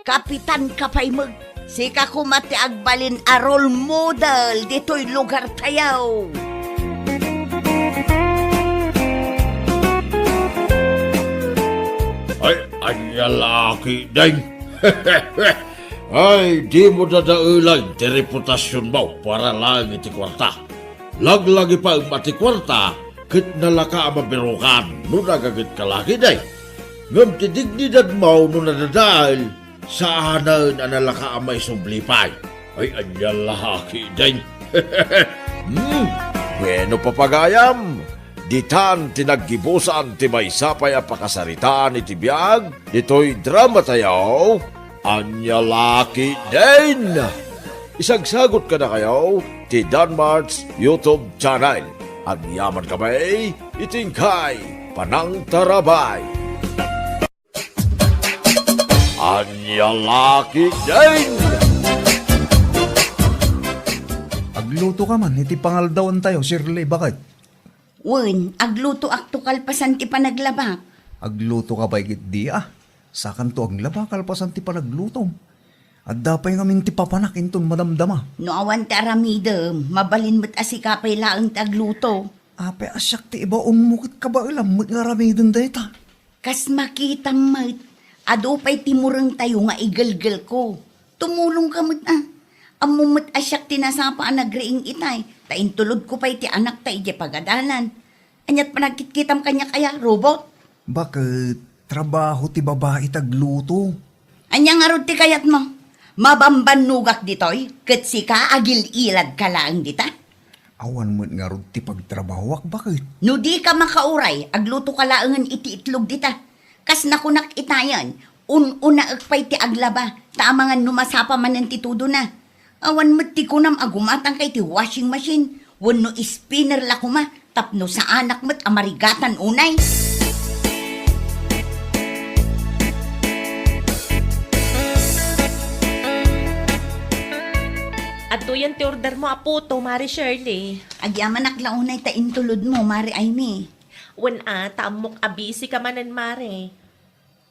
Kapitan ka pay met. Sika koma ti agbalin a role model ditoy lugartayo. Ay, ania laki, Deng? Ay, dimo dadaelen ti reputasionmo para laeng iti kuarta. Laglagipem a ti kuarta ket nalaka a mabirukan no nagaget ka laki, Deng. Ngem ti dignidadmo no nadadael, saanen a nalaka a maisubli pay. Ay, ania laki, Deng. Hmm, bueno, papagayam, ditan ti naggibusan ti maysa pay a pakasaritaan iti biag ditoy dramatayo. Ania laki, Deng. Isagsagot kadakayo ti Danmart's YouTube channel. Agyaman kami iti inkay panangtarabay. Ania laki, Deng. Agluto ka man iti pangaldawantayo, Shirley, baket? Wen, aglutoakto kalpasan ti panaglabak. Agluto ka pay ketdi a. Sakanto aglaba kalpasan ti panaglutom. Adda pay ngamin ti papanak inton madamdama. No awan ti aramidem, mabalin met a sika pay laeng ti agluto. Apay a siak ti ibaonmo ket kabaelam met nga aramiden dayta. Kas makitam met, adu pay ti murengtayo nga igelgelko. Tumulongka met a. Ammom met a siak ti nasapa a nagriing itay, ta intulodko pay ti anakta idiay pagadalan. Aniat panagkitkitam kaniak aya, robot? Baket, trabaho ti babai ti agluto. Ania ngarud ti kayatmo? Mabambannogak ditoy, ket sika agil-iladka laeng dita? Awan met ngarud ti pagtrabahoak, baket. No dika makauray, aglutoka laengen iti itlog dita. Kas nakunak itayen, un-unaek pay ti aglaba, ta amangan no masapa manen ti tudona. Awan met ti kunam a gumatangka iti washing machine wenno spinner la koma tapno saanak met a marigatan unay. Adtoyen ti ordermo a puto, Mare Shirley. Agyamanak la unay ta intulodmo, Mare Aimee. Wen a, ta ammok a busy ka manen, Mare.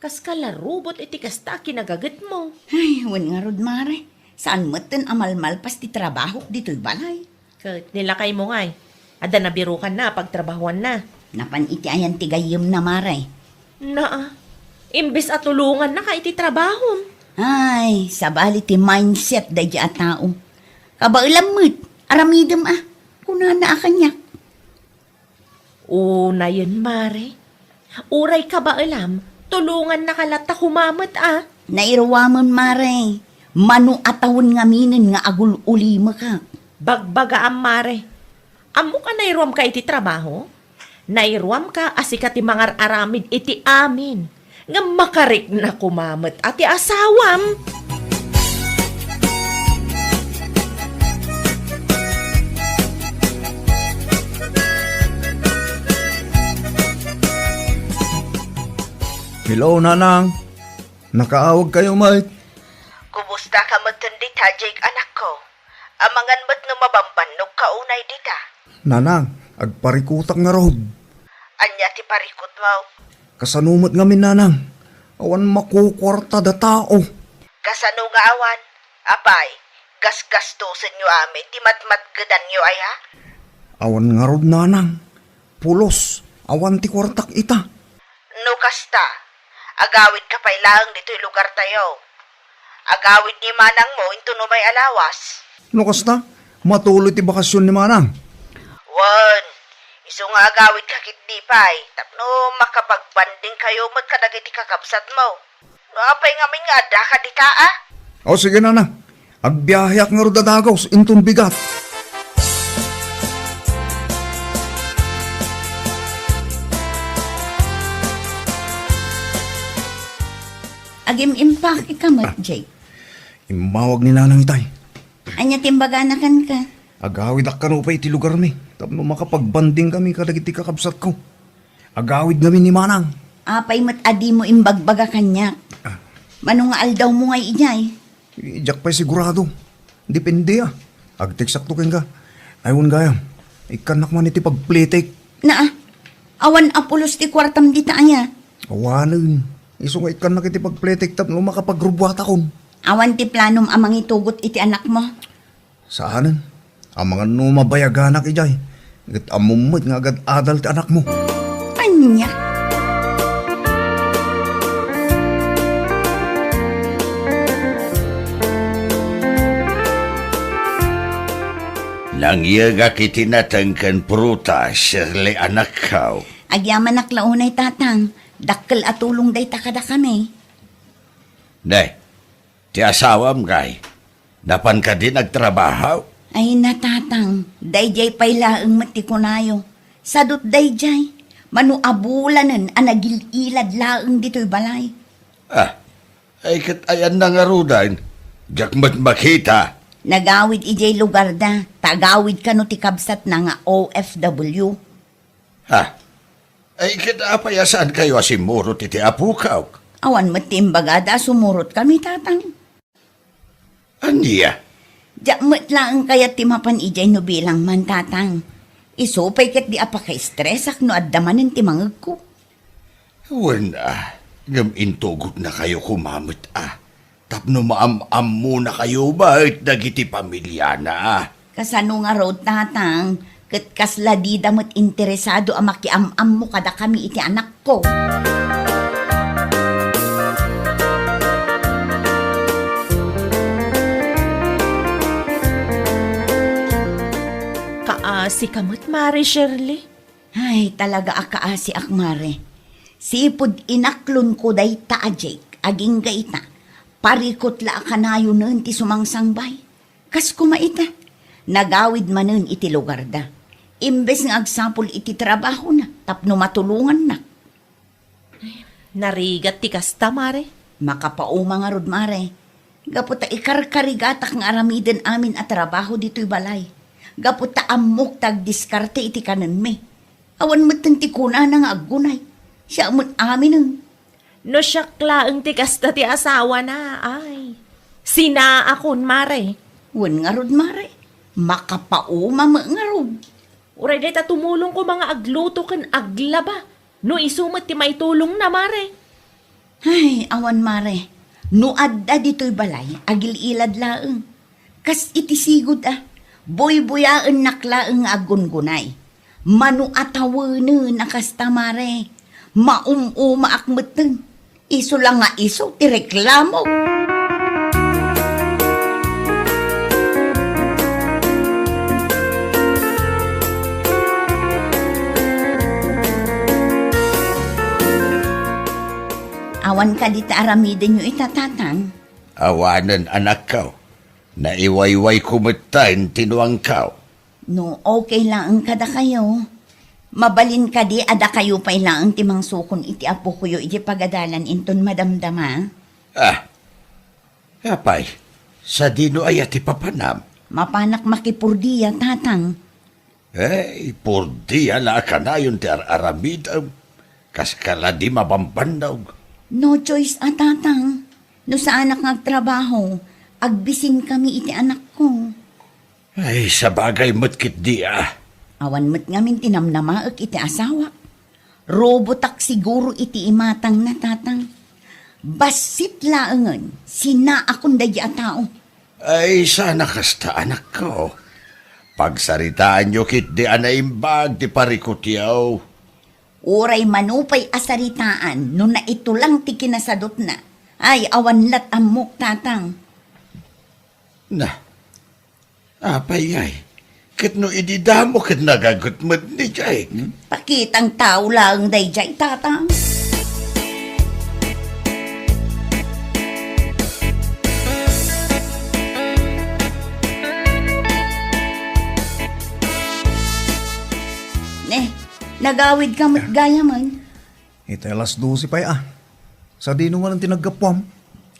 Kaska la robot iti kasta a kinagagetmo. Ay, wen ngarud, Mare. Saan metten a malmalpas ti trabahok ditoy balay. Ket ni lakaymo ngay, adda nabirukanna a pagtrabahuanna. Napan iti ayan ti gayyemna, Mare? Naa, imbes a tulongannaka iti trabahom. Ay, sabali ti mindset daydi a tao. Kabaelam met, aramidem a, kunana a kaniak. Unayen, Mare. Uray kabaelam, tulongannaka latta koma met a. Nairuamem, Mare. Mano a tawen ngaminen nga agul-ulimekak. Bagbagaam, Mare. Ammok a nairuamka iti trabaho? Nairuamka a sika ti mangar-aramid iti amin. Ngem makarikna koma met a ti asawam. Hello, Nanang. Nakaawagkayo met? Kumusta ka met dita, Jake, anakko? Amangan met no mabambannogka unay dita. Nanang, agparikutak ngarud. Ania ti parikutmo? Kasano met ngamin, Nanang? Awan makukuartada tao. Kasano nga awan? Apay, gasgastosenyo amin ti matmatgedanyo aya? Awan ngarud, Nanang. Pulos, awan ti kuartak ita. No kasta, agawidka pay laeng ditoy lugartayo. Agawid ni manangmo inton umay a lawas. No kasta, matuloy ti bakasyon ni Manang. Wen, isu nga agawidka ketdi pay, tapno makapagbandingkayo met kadagiti kakabsatmo. No apay ngamin nga addaka dita, a? O, sige, Nanang. Agbiaheak ngarud a dagus inton bigat. Agim-impake ka met, Jake. Immawag ni Nanang itay. Ania ti imbagana kenka? Agawidak kano pay iti lugarmi tapno makapagbanding kami kadagiti kakabsatko. Agawid ngamin ni Manang. Apay met a dimo imbagbaga kaniak? Ah. Mano nga aldawmo ngay idiay? Diak pay sigurado. Depende, a. Agteksakto kenka. Ay, wen gayam, ikkannak man iti pagpletek. Naa, awan a pulos ti kuartam dita aya? Awanen. Isu nga ikkannak iti pagpletek tapno makapagrubuatakon. Awan ti planom a mangitugot iti anakmo? Saanen. Amangan no mabayaganak idiay, ket ammom met nga agad-adal ti anakmo. Ania? Nangyegak iti nateng ken prutas, Shirley, anakko. Agyamanak la unay, Tatang. Dakkel a tulong dayta kadakami. Ne, ti asawam ngay, napan kadin agtrabaho? Ay, Tatang, daydiay pay laeng met ti kunayo. Sadut daydiay, mano a bulanen a nagil-ilad laeng ditoy balay. Ah, ay ket ayanna ngaruden, diak met makita. Nagawid idiay lugarda, ta agawid kano ti kabsatna nga O F W. Ha? Ay, ket apay a saankayo a simmurot iti apokak? Awan met ti imbagada a sumurotkami, Tatang. Ania? Diak met laeng kayat ti mapan idiay no bilang man, Tatang. Isu pay ket di a pakaistresak no adda manen ti mangegko. Wen, a, ngem intugotnakayo koma met, a, tapno maam-ammonakayo met dagiti pamiliana. Kasano ngarud, Tatang, ket kasla dida met interesado a makiam-ammo kadakami iti anakko? Kaasika met, Mare Shirley. Ay, talaga a kaasiak, Mare. Sipud inaklonko dayta a Jake, agingga ita, parikut la a kanayonen ti sumangsangbay. Kas koma ita, nagawid manen iti lugarda. Imbes nga agsapul iti trabahona tapno matulongannak. Narigat ti kasta, Mare. Makapauma ngarud, Mare. Gapu ta ikarkarigatak nga aramiden amin a trabaho ditoy balay. Gapu ta ammok ta agdiskarte iti kanenmi. Awan metten ti kunana nga aggunay. Siak met aminen. No siak laeng ti kasta ti asawana, ay. Sinaakon, Mare. Wen ngarud, Mare. Makapauma met ngarud. Uray dayta tumulong koma nga agluto ken aglaba. No isu met ti maitulongna, Mare. Ay, awan, Mare. No adda ditoy balay, agil-ilad laeng. Kas iti sigud a, buybuyaennak laeng nga aggungunay. Mano a tawenen a kasta, mare, maum-umaak metten. Isu la nga isu ti reklamo. Awan kadi ti aramidenyo ita, Tatang? Awanen, anakko. Naiwaywayko metten ti nuangko. No okay laeng kadakayo, mabalin kadi a dakayo pay laeng ti mangsukon iti apokoyo iti pagadalan inton madamdama? Ah, apay, sadino aya ti papanam? Mapanak makipurdia, Tatang. Eh, purdia la a kanayon ti ar-aramidem. Kas kala di mabambannog. No choice a, Tatang. No saanak nga agtrabaho, agbisinkami iti anakko. Ay, sabagay met ketdi a. Awan met ngamin ti namnamaek iti asawak. Robotak siguro iti imatangna, Tatang. Bassit laengen, sinaakon daydi a tao. Ay, sana kasta, anakko. Pagsaritaanyo ketdi a naimbag ti parikutyo. Uray mano pay a saritaan no naitulang ti kinasadutna. Ay, awan lat ammok, Tatang. Na, apay ngay? Ket no idi damo ket nagaget met ni Jake? Hmm? Pakitang tao laeng daydiay, Tatang. Ne, nagawid ka met gayamen. Iti alas dose pay a. Sadino manen ti naggapuam?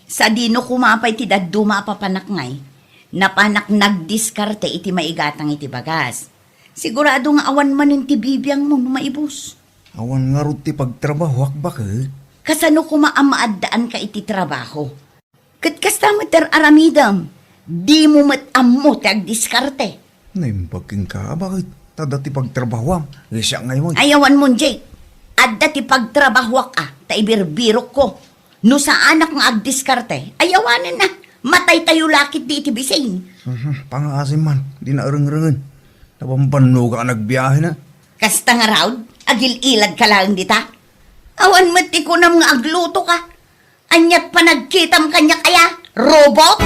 Sadino koma pay ti dadduma a papanak ngay? Napanak nagdiskarte iti maigatang iti bagas. Sigurado nga awan manen ti bibiangmo no maibus. Awan ngarud ti pagtrabahoak, baket. Kasano koma a maaddaanka iti trabaho? Ket kasta met ti ar-aramidem, dimo met ammo ti agdiskarte. Naimbag kenka, baket? Ta adda ti pagtrabahoam. Siak ngay met. Ay, awan mon, Jake. Adda ti pagtrabahoak a, ta ibirbirokko. No saanak nga agdiskarte, ay awanen na. Mataytayo la ketdi iti bisin. Mhm, pangaasim man, di naerengrengen. Nabambannogak a nagbiahe na. Kasta ngarud, agil-iladka laeng dita. Awan met ti kunam nga aglutoka. Aniat panagkitam kaniak aya, robot?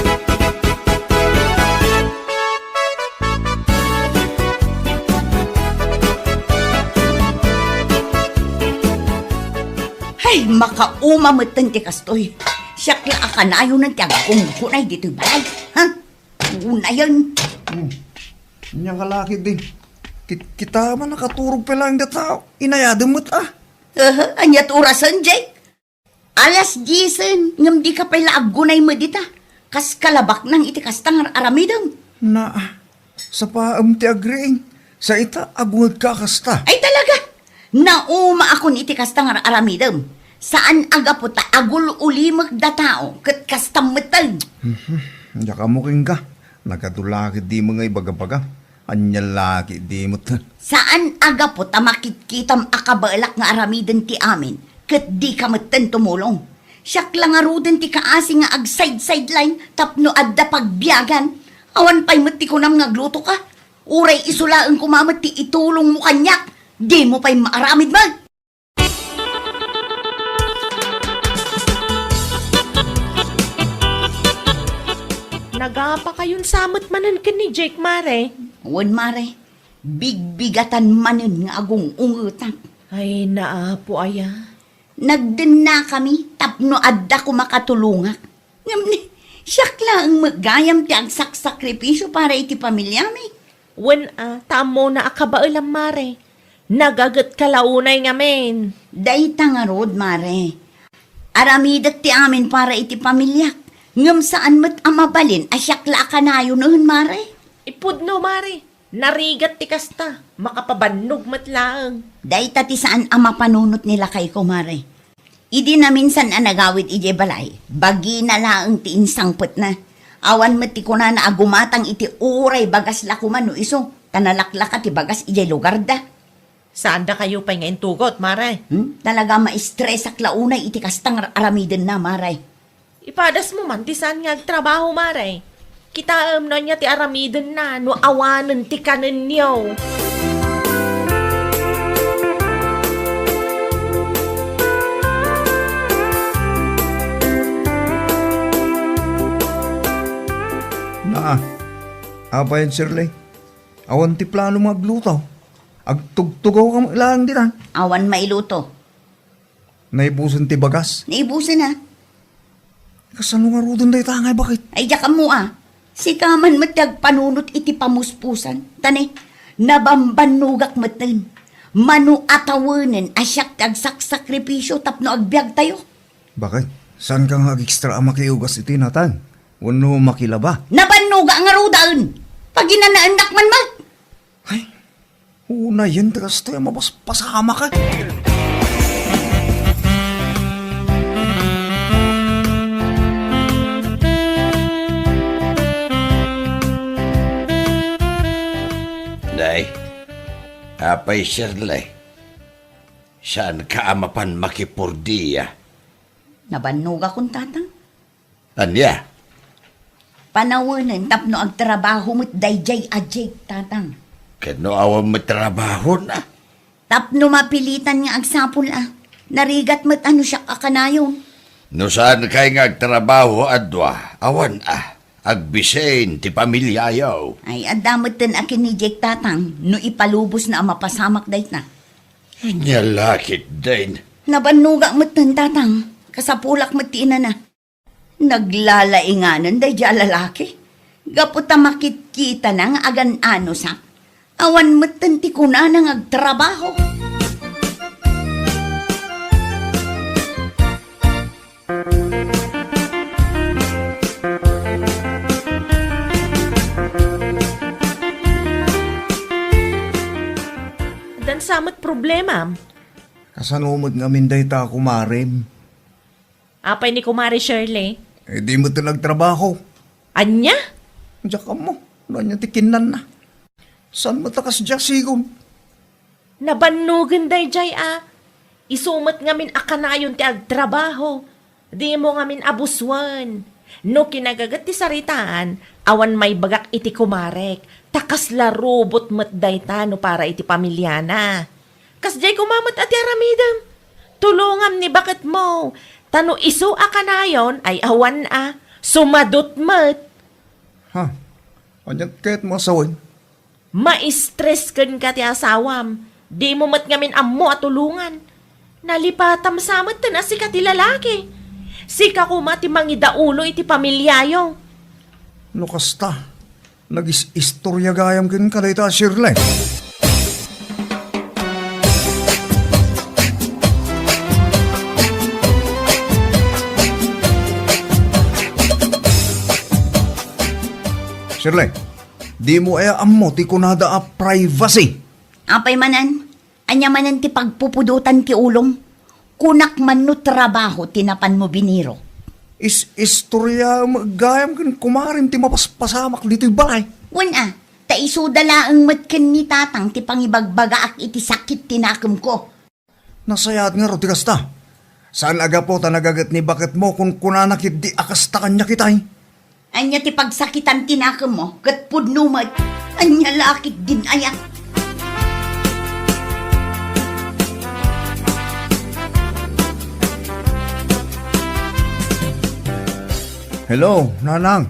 Hay, makauma metten ti kastoy. Siak la a kanayonen ti aggunggunay ditoy balay. Ha? Unayen. Hmm. Ania nga laki din. Kit-, kita man nakaturog pa lang data. Inayadem met, ah. Aha, aniat orasen, Jake? Alas diesen, ngem dika pay la aggunay met dita. Kas kalabaknang iti kasta nga ar-aramidem. Naa, sapaem ti agriing. Sa ita, agungedka kasta. Ay, talaga! Naumaakon iti kasta nga ar-aramidem. Saan a gapu ta agul-ulimek da tao, ket kasta metten. Mhm. Diak ammo kenka. Nagadu la ketdi met nga ibagabaga. Ania la ketdi met. Saan a gapu ta makitkitam a kabaelak nga aramiden ti amin, ket dika metten tumulong. Siak la ngaruden ti kaasi nga agsideline tapno adda pagbiagan. Awan pay met ti kunam nga aglutoka. Uray isu laeng koma met ti itulongmo kaniak. Dimo pay maaramid met. Nagapakayonsa met manen ken ni Jake, mare. Wen, mare. Bigbigatan manen nga agung-ungetak. Ay, naapo aya. Nagdennakami tapno adda koma katulongak. Ngem ni, siak laeng met gayam ti agsaksakripisio para iti pamiliami. Wen a, ta ammona a kabaelam, mare. Nagagetka la unay ngamin. Dayta ngarud, mare. Aramidek ti amin para iti pamiliak. Ngem saan met a mabalin a siak la a kanayonen, mare. Ipudno, mare. Narigat ti kasta. Makapabannog met laeng. Dayta ti saan a mapanunot ni lakayko, mare. Idi naminsan a nagawid idiay balay, bagina laeng ti insangpetna. Awan met ti kunana a gumatang iti uray bagas la koma no isu, ta nalaklaka ti bagas idiay lugarda. Saandakayo pay nga intugot, mare? Hmm? Talaga maistresak la unay iti kasta nga ar-aramidenna, mare. Ipadasmo man ti saan nga agtrabaho, mare. Kitaem no ania ti aramidenna no awanen ti kanenyo. Naa, apay, Shirley? Awan ti plano nga agluto. Agtugtugaw ka laeng ditan. Awan mailuto. Naibusen ti bagas? Naibusen, a. Kasano ngaruden dayta nga ibaket? Ay, diak ammo, a. Sika man met ti agpanunot iti pamuspusan. Ta ne, nabambannogak metten. Mano a tawenen a siak ti agsaksakripisio tapno agbiagtayo. Baket, saanka nga agekstra a makiugas iti natang wenno makilaba? Nabannoga ngarudaen. Paginanaennak man met. Ay, unayen ti kastoy a mapaspasamak, a. Nay, apay, Shirley, saanka a mapan makipurdia? Nabannogakon, Tatang. Ania? Panawenen tapno agtrabaho met daydiay a Jake, Tatang. Ket no awan met trabahona? Tapno mapilitan nga agsapul, a. Narigat met a no siak a kanayon. No saankay nga agtrabaho a dua, awan, a. Agbisin ti pamiliayo. Ay, adda metten a ken ni Jake, Tatang, no ipalubosna a mapasamak dayta. Ania la ketdin? Nabannogak metten, Tatang. Kasapulak met ti inana. Naglalainganen daydiay a lalaki. Gapu ta makitkitana nga agan-anosak, awan metten ti kunana nga agtrabaho. Addan sa met problemam? Kasano met ngamin dayta, kumarem? Apay ni Kumare Shirley? Eh, di met nagtrabaho. Ania? Diak ammo no ania ti kinnanna. Saan met a kasdiay a sigud? Nabannogen daydiay a. Isu met ngamin a kanayon ti agtrabaho. Dimo ngamin a busuen. No kinagaget ti saritaan, awan maibagak iti kumarek. Ta kasla rubot met dayta no para iti pamiliana. Kasdiay koma met a ti aramidem. Tulongam ni baketmo. Ta no isu a kanayon ay awan a, sumadut met. Ha? Aniat kayatmo a sawen? Maistres kenka ti asawam. Dimo met ngamin ammo a tulongan. Nalipatam sa metten a sika ti lalaki. Sika koma ti mangidaulo iti pamiliayo. No kasta, nagis-istoria gayam kenka dayta a Shirley. Shirley, dimo aya ammo ti kunada a privacy? Apay manen? Ania manen ti pagpupudotan ti ulom? Kunak man no trabaho ti napanmo biniro. Is-istoriaem gayam ken kumarem ti mapaspasamak ditoy balay. Wen a, ta isuda laeng met ken ni Tatang ti pangibagbagaak iti sakit ti nakemko. Nasayaat ngarud ti kasta. Saan a gapu ta nagaget ni baketmo kunkunana ketdi a kasta kaniak itay. Ania ti pagsakitan ti nakemmo ket pudno met? Ania la ketdin aya? Hello, Nanang.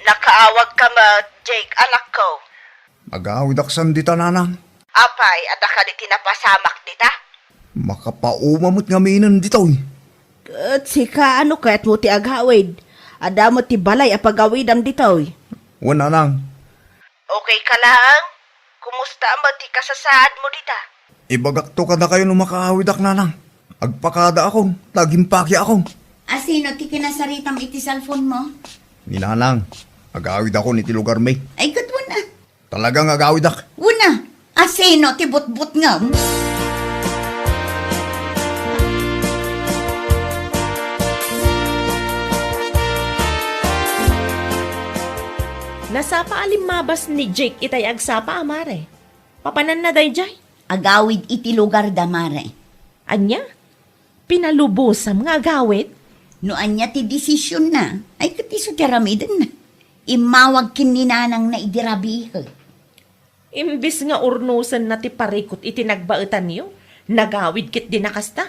Nakaawagka met, Jake, anakko. Agawidak san dita, Nanang. Apay, adda kadi ti napasamak dita? Makapauma met ngaminen ditoy. Ket sika, ano kayatmo ti agawid? Adda met ti balay a pagawidam ditoy. Wen, Nanang. Okay ka laeng? Kumusta met ti kasasaadmo dita? Ibagakto kadakayo no makaawidak, Nanang. Agpakadaakon, ta agimpakiakon. A, sino ti kinasaritam iti cellphone mo? Ni Nanang. Agawidakon iti lugarmi. Ay, ket wen a. Talaga nga agawidak. Wen a, a sino ti butbutngem? Nasapa a limmabas ni Jake itay agsapa a mare. Papananna daydiay? Agawid iti lugarda, mare. Ania? Pinalubosam nga agawid? No ania ti desisionna, ay ket isu ti aramidenna. Immawag ken ni nanangna idi rabii. Imbes nga urnosenna ti parikut iti nagbaetanyo, nagawid ketdin a kasta.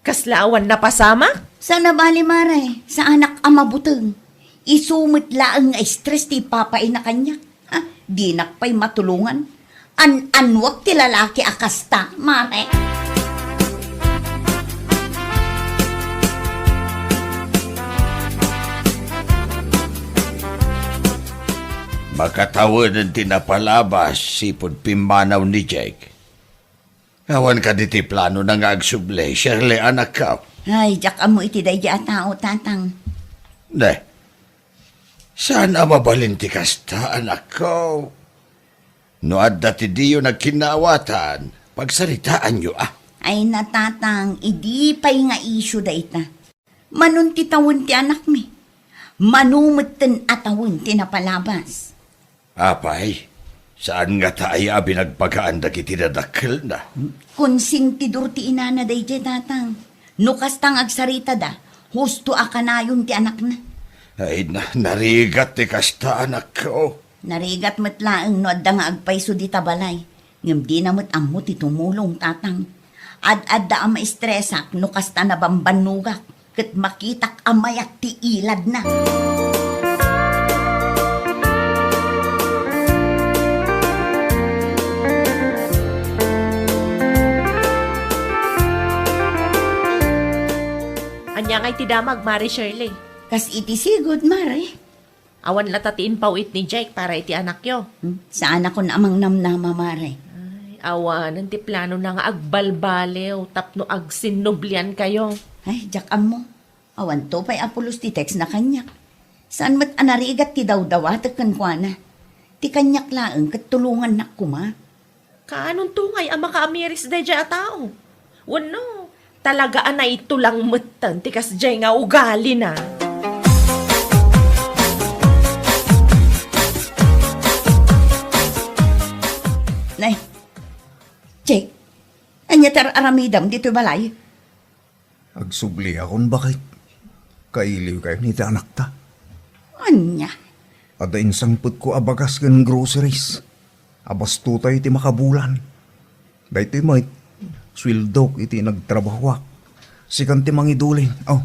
Kasla awan napasamak? Saan a bali, Mare, saanak a mabuteng. Isu met laeng nga stress ti ipapaina kaniak. Ha, dinak pay matulongan. An-anuak ti lalaki a kasta, Mare. Makatawenen ti napalabas, sipud pimmanaw ni Jake. Awan kadi ti planona nga agsubli, Shirley, anakko? Ay, diak ammo iti daydi a tao, Tatang. Ne, saan a mabalin ti kasta, anakko? No adda ti diyo nagkinnaawatan, pagsaritaanyo, a. Ay, na, Tatang, idi pay nga isyu dayta. Manon ti tawen ti anakmi? Mano metten a tawen ti napalabas? Apay, saan ngata aya a binagbagaan dagiti dadakkelna? Konsentidor ti inana daydiay, Tatang. No kasta nga agsaritada, husto a kanayon ti anakna. Ay, na-, narigat ti kasta, anakko. Narigat met laeng no adda nga agpayso dita balay, ngem dina met ammo ti tumulong, Tatang. Ad-adda a maestresak no kasta nabambannogak ket makitak a mayat ti iladna. Ania ngay ti damag, Mare Shirley? Kas iti sigud, Mare. Awan latta ti impaw-it ni Jake para iti anakyo. Hmm, saanakon a mangnamnama, Mare. Ay, awanen ti planona nga agbalbaliw tapno agsinnubliankayo. Ay, diak ammo. Awanto pay a pulos ti textna kaniak. Saan met a narigat ti dawdawatek kenkuana. Ti kaniak laeng ket tulongannak koma. Kaanonto ngay a makaamiris daydiay a tao? Wenno, talaga a naitulang metten ti kasdiay nga ugalina? Nay, Jake, ania ti ar-aramidem ditoy balay? Agsubliakon, baket. Kailiwkayon iti anakta. Ania? Adda insangpetko a bagas ken groceries. Abastotayo iti makabulan. Daytoy met, sueldok iti nagtrabahoak. Sikan ti mangidulin. Oh.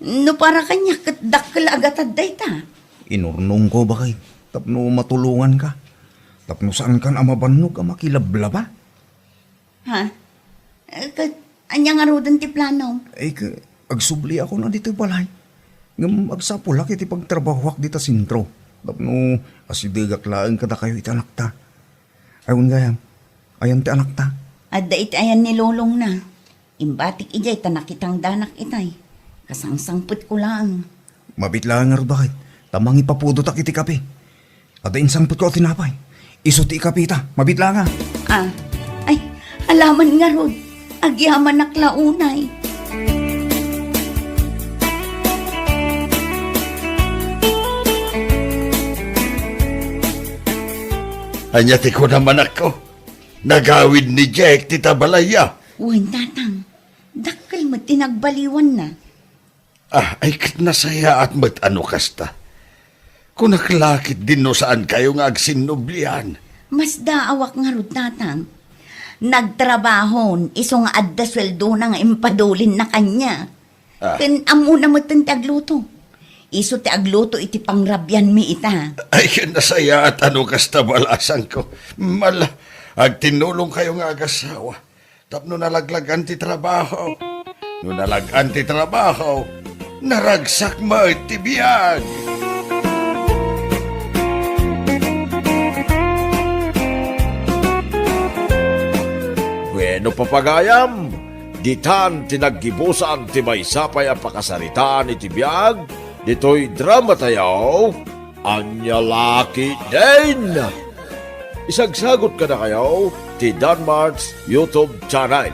No para kaniak ket dakkel a gatad dayta. Inurnongko, baket, tapno matulonganka. Tapno saankan a mabannog a makilablaba. Ha? Eh, ket ania ngaruden ti planom? Ay, ke-, agsubliakon a ditoy balay. Ngem agsapulak iti pagtrabahoak dita sentro. Tapno asidegak laeng kadakayo iti anakta. Ay, wen gayam, ayan ti anakta? Adda iti ayan ni lolongna. Imbatik idiay ta nakitangdanak itay. Kasangsangpetko laeng. Mabit laeng ngarud, baket, ta mangipapudotak iti kape. Adda insangpetko a tinapay. Isu ti ikapita. Mabit laeng a. Ah, ay, alaman ngarud. Agyamanak la unay. Ania ti kunam, anakko? Nagawid ni Jake ti tabalaya. Wen, Tatang. Dakkel met ti nagbaliwanna. Ah, ay ket nasayaat met a no kasta. Kunak la ketdin no saankayo nga agsinnublian. Masdaawak ngarud, Tatang. Nagtrabahon, isu nga adda sueldona nga impadulinna kaniak. Ah. Ken ammona metten ti agluto. Isu ti agluto iti pangrabianmi ita. Ay, nasayaat a no kasta, balasangko. Mala, agtinnulongkayo nga agasawa. Tapno nalaglagan ti trabaho. No nalag-an ti trabaho, naragsak met ti biag. Bueno, papagayam, ditan ti naggibusan ti maysa pay a pakasaritaan iti biag ditoy dramatayo. Ania la ketdin? Isagsagot kadakayo ti Danmart's YouTube channel.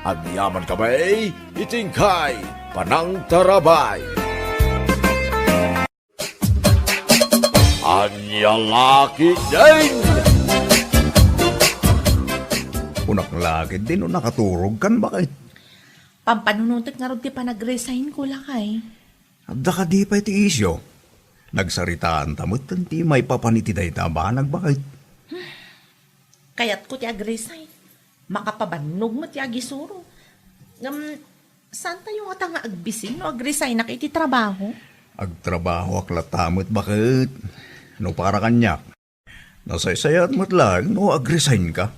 Agyaman kami iti inkay panangtarabay. Ania la ketdin? Kunak la ketdin no nakaturogkan, baket. Pampanunotek ngarud ti panagresign ko, lakay. Adda kadi pay ti isyu? Nagsaritaanta met ti maipapan iti dayta a banag, baket. Kayatko ti ag-resign. Makapabannog met ti agisuro. Ngem, saantayo ngata nga agbisin no ag-resignak iti trabaho? Agtrabahoak latta met, baket. No para kaniak, nasaysayaat met laeng no ag-resignka.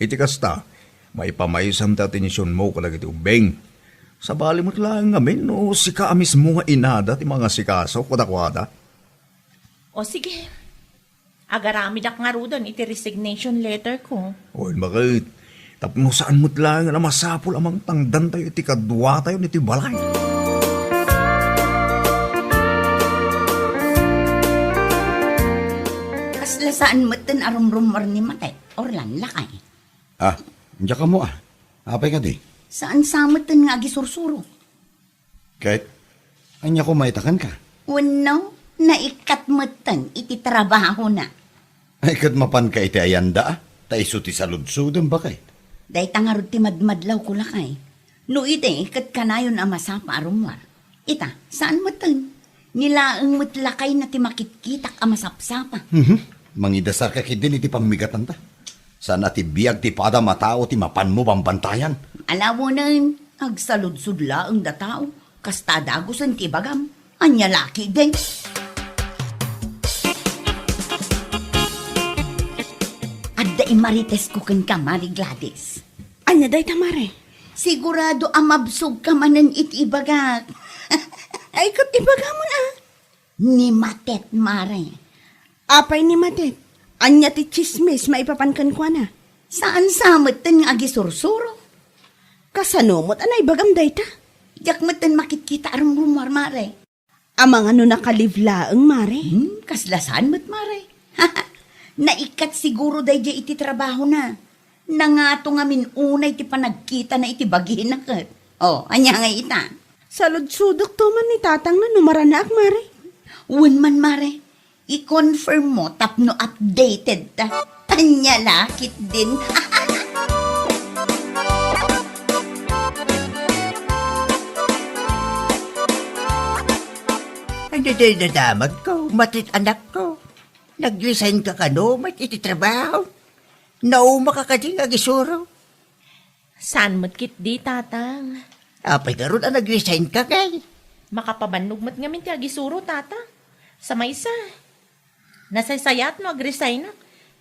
Iti kasta, maipamaysam ti atensionmo kadagiti ubbing. Sabali met laeng ngamin no sika a mismo nga inada ti mangasikaso kadakuada. O sige, agaramidak ngaruden iti resignation letterko. Wen, baket. Tapno saan met laeng a masapul a mangtangdantayo iti kaduatayo iti balay. Kasla saan metten a rumrummuar ni Matet, Orlan, lakay. Ah, diak ammo, ah. Apay kadi? Saan sa metten nga agisursuro? Ket, ania koma ita kenka? Wenno, naikkat metten iti trabahona. Ay, ket mapanka iti ayanda, ah? Ta isu ti saludsodem, baket. Dayta ngarud ti madmadlawko, lakay. No idi, ket kanayon a masapa a rummuar. Ita, saan metten? Ni laeng met lakayna ti makitkitak a masapsapa. Mhm. Mangidasarka ketdin iti pammigatanta. Saan a ti biag ti padam a tao ti mapanmo bambantayan. Alawonen, agsaludsod laeng da tao. Kasta a dagusen ti ibagam. Ania la ketdin? Adda immaritesko kenka, Mari Gladys. Ania dayta, Mare? Sigurado a mabsogka manen iti ibagak. Ay, ket ibagamon, a. Ni Matet, Mare. Apay ni Matet? Ania ti tsismis maipapan kenkuana? Saan sa metten nga agisursuro. Kasano met a naibagam dayta? Diak metten makitkita a rumrummuar, Mare. Amangan no naka-leave laeng, Mare? Hmm, kasla saan met, Mare. Naikkat siguro daydiay iti trabahona. Nangato ngamin unay ti panagkitana iti bagina ket. O, ania ngay ita? Saludsodekto man ni tatangna no maranaak, Mare. Wen man, Mare. I-confirm mo tapno updated ta. Ania la ketdin? Ania dayta damagko, Matet, anakko? Nag-resignka kano met iti trabaho? Naumaak kadi nga agisuro? Saan met ketdi, Tatang. Apay ngarud a nag-resignka, ngay? Makapabannog met ngamin ti agisuro, Tatang. Sa maysa, nasaysayaat no ag-resignak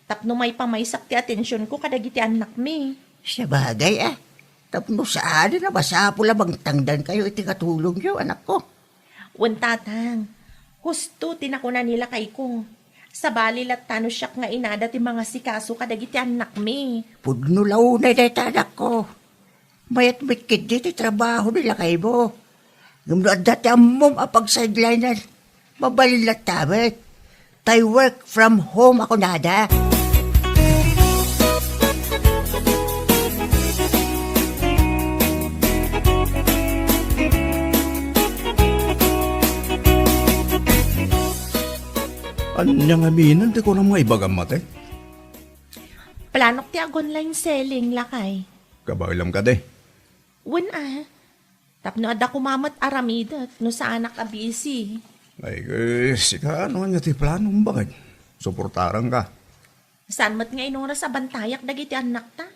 tapno maipamaysak ti atensionko kadagiti annakmi. Sabagay, a. Tapno saanen a masapul a mangtangdankayo iti katulongyo, anakko. Wen, Tatang, husto ti nakuna ni lakayko. Sabali latta no siak nga inada ti mangasikaso kadagiti annakmi. Pudno la unay dayta, anakko. Mayat met ketdi ti trabaho ni lakaymo. Ngem no adda ti ammom a pagsidelinen, mabalin latta met. Tay work from home a kunada. Ania ngamin ti kunam nga ibagam, Matet? Planok ti ag-online selling, lakay. Kabaelam kadi? Wen, a. Tapno adda koma met aramidek no saanak a busy. Ay, eh, sika, no ania ti planom, baket? Suportaranka. Saan met nga inuras a bantayak dagiti annakta.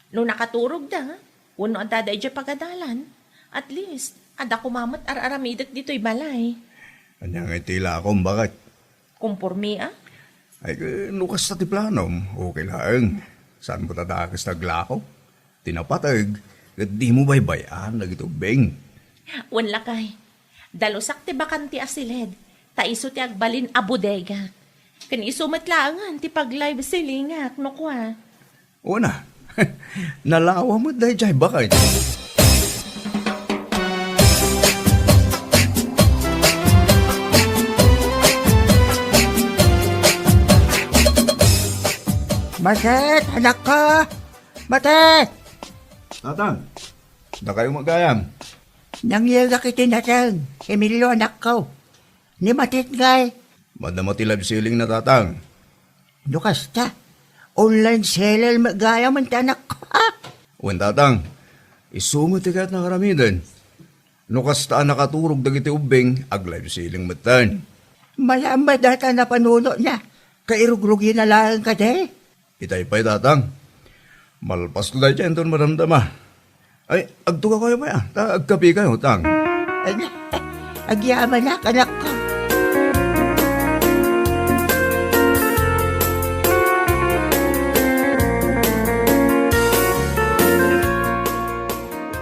No nakaturogda, wenno adda daydiay pagadalan, at least, adda koma met ar-aramidek ditoy balay. Ania ngay ti ilakom, baket? Kompormi, a? Ay, no kasta ti planom, okay laeng. Saan met a dakes ti aglako? Ti napateg, ket dimo baybay-an dagiti ubbing. Wen, lakay. Dalusak ti bakante a siled, ta isu ti agbalin a bodega. Ken isu met laengen ti pag-live selling-ak, no kua. Una, nalawa met daydiay, baket. Matet, anakko! Matet! Tatang, dakayo met gayam. Nangyegak iti nateng, Emilio, anakko. Ni Matet ngay? Madama ti live selling-na, Tatang. No kasta, online seller met gayam ti anakko. Wen, Tatang, isu met ti kayatna nga aramiden. No kasta a nakaturog dagiti ubbing, ag-live selling metten. Malamad data napanunotna. Kairugrugina laeng kadi? Itay pay, Tatang. Malpasko dayta inton madamdama. Ay, agtugaw kayo pay, ah. Ta agkape kayo, Tang. Ay, agyamanak, anakko.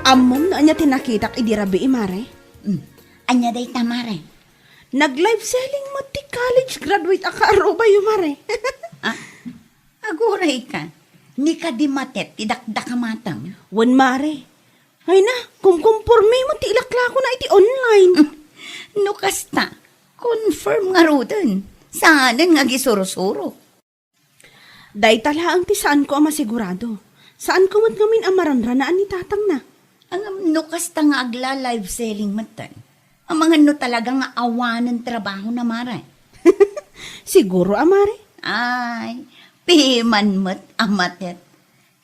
Ammom no ania ti nakitak idi rabii, Mare? Hmm. Ania dayta, Mare? Nag-live selling met ti college graduate a kaarubayo, Mare. Ah, aguray ka. Ni kadi Matet ti dakdakamatam. Wen, Mare. Ay na, kumkumporme met ti ilaklakona iti online. No kasta, confirm ngaruden. Saanen nga agisursuro. Dayta laeng ti saanko a masigurado. Saanko met ngamin a maranranaan ni tatangna. Ngem no kasta nga agla-live selling metten, amangan no talaga nga awanen trabahona, Mare. Siguro a, Mare. Ay, piman met a Matet.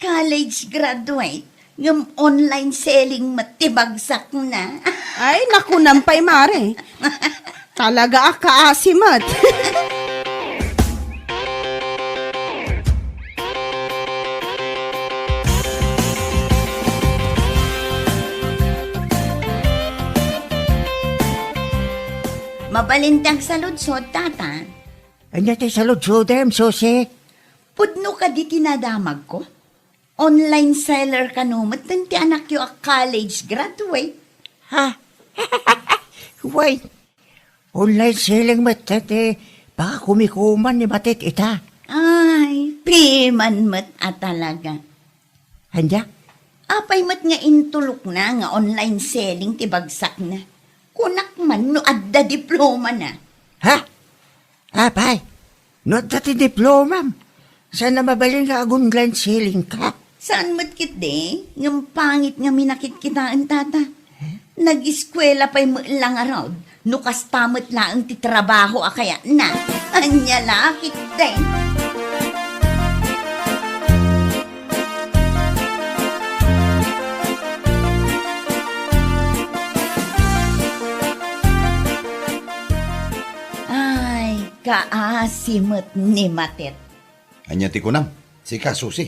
College graduate, ngem online selling met ti bagsakna. Ay, nakunam pay, Mare. Talaga a kaasi met. Mabalin ti agsaludsod, Tata. Ania ti saludsodem, Susi? Pudno kadi ti nadamagko? Online seller kano metten ti anakyo a college graduate. Ha? Wait. Online selling met ti pakakumikuman ni Matet ita. Ay, piman met a talaga. Ania? Apay met nga intulokna nga online selling ti bagsakna? Kunak man no adda diplomana. Ha? Apay, no adda ti diplomam, saan a mabalin nga ag-online selling ka? Saan met ketdi, ngem pangit nga minakitkitaan, Tata. Nag-eskuela pay met la ngarud, no kasta met laeng ti trabaho a kayatna. Ania la ketdi? Ay, kaasi met ni Matet. Ania ti kunam? Sika, Susi.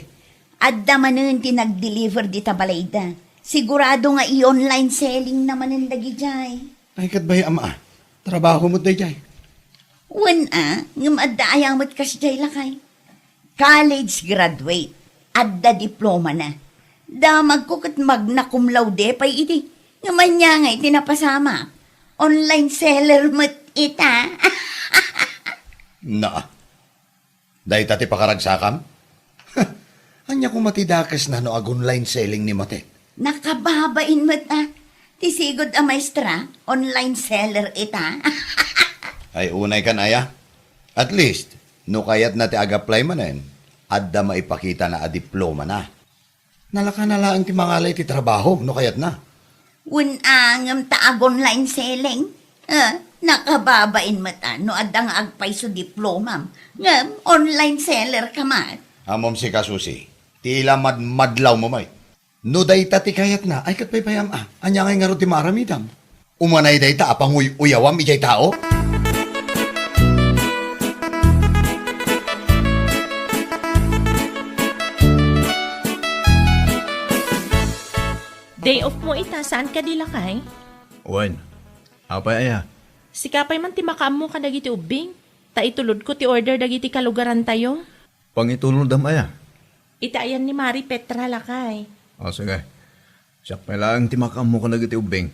Adda manen ti nag-deliver dita balayda. Sigurado nga i-online selling na manen dagidiay. Ay, ket bay, Ama, trabaho met daydiay. Wen a, ngem adda aya met kasdiay, lakay. College graduate, adda diplomana. Damagko ket magna cum laude pay idi. Ngem ania ngay ti napasamak? Online seller met ita. Na, dayta ti pakaragsakam? Ania koma ti dakesna no ag-online selling ni Matet? Nakababain met a. Ti sigud a maestra, online seller ita. Ay, unay kan aya. At least, no kayatna ti ag-apply manen, adda maipakitana a diplomana. Nalakana laeng ti mangalay ti trabaho no kayatna. Wen a, ngem ta ag-online selling? Ah, nakababain met a no adda nga agpayso diplomam. Ngem online seller ka met. Ammom sika, Susi, ti ila madmadlawmo met. No dayta ti kayatna, ay ket paypayam a. Ania ngay ngarud ti maaramidam? Umanay dayta a panguy-uyawam idiay tao? Day off mo ita, saan kadi, lakay? Wen, apay aya? Sika pay man ti makaammo kadagiti ubbing, ta itulodko ti order dagiti kalugarantayo. Pangitulodam aya? Iti ayan ni Mari Petra, lakay. O, sige. Siak pay laeng ti makaammo kadagiti ubbing.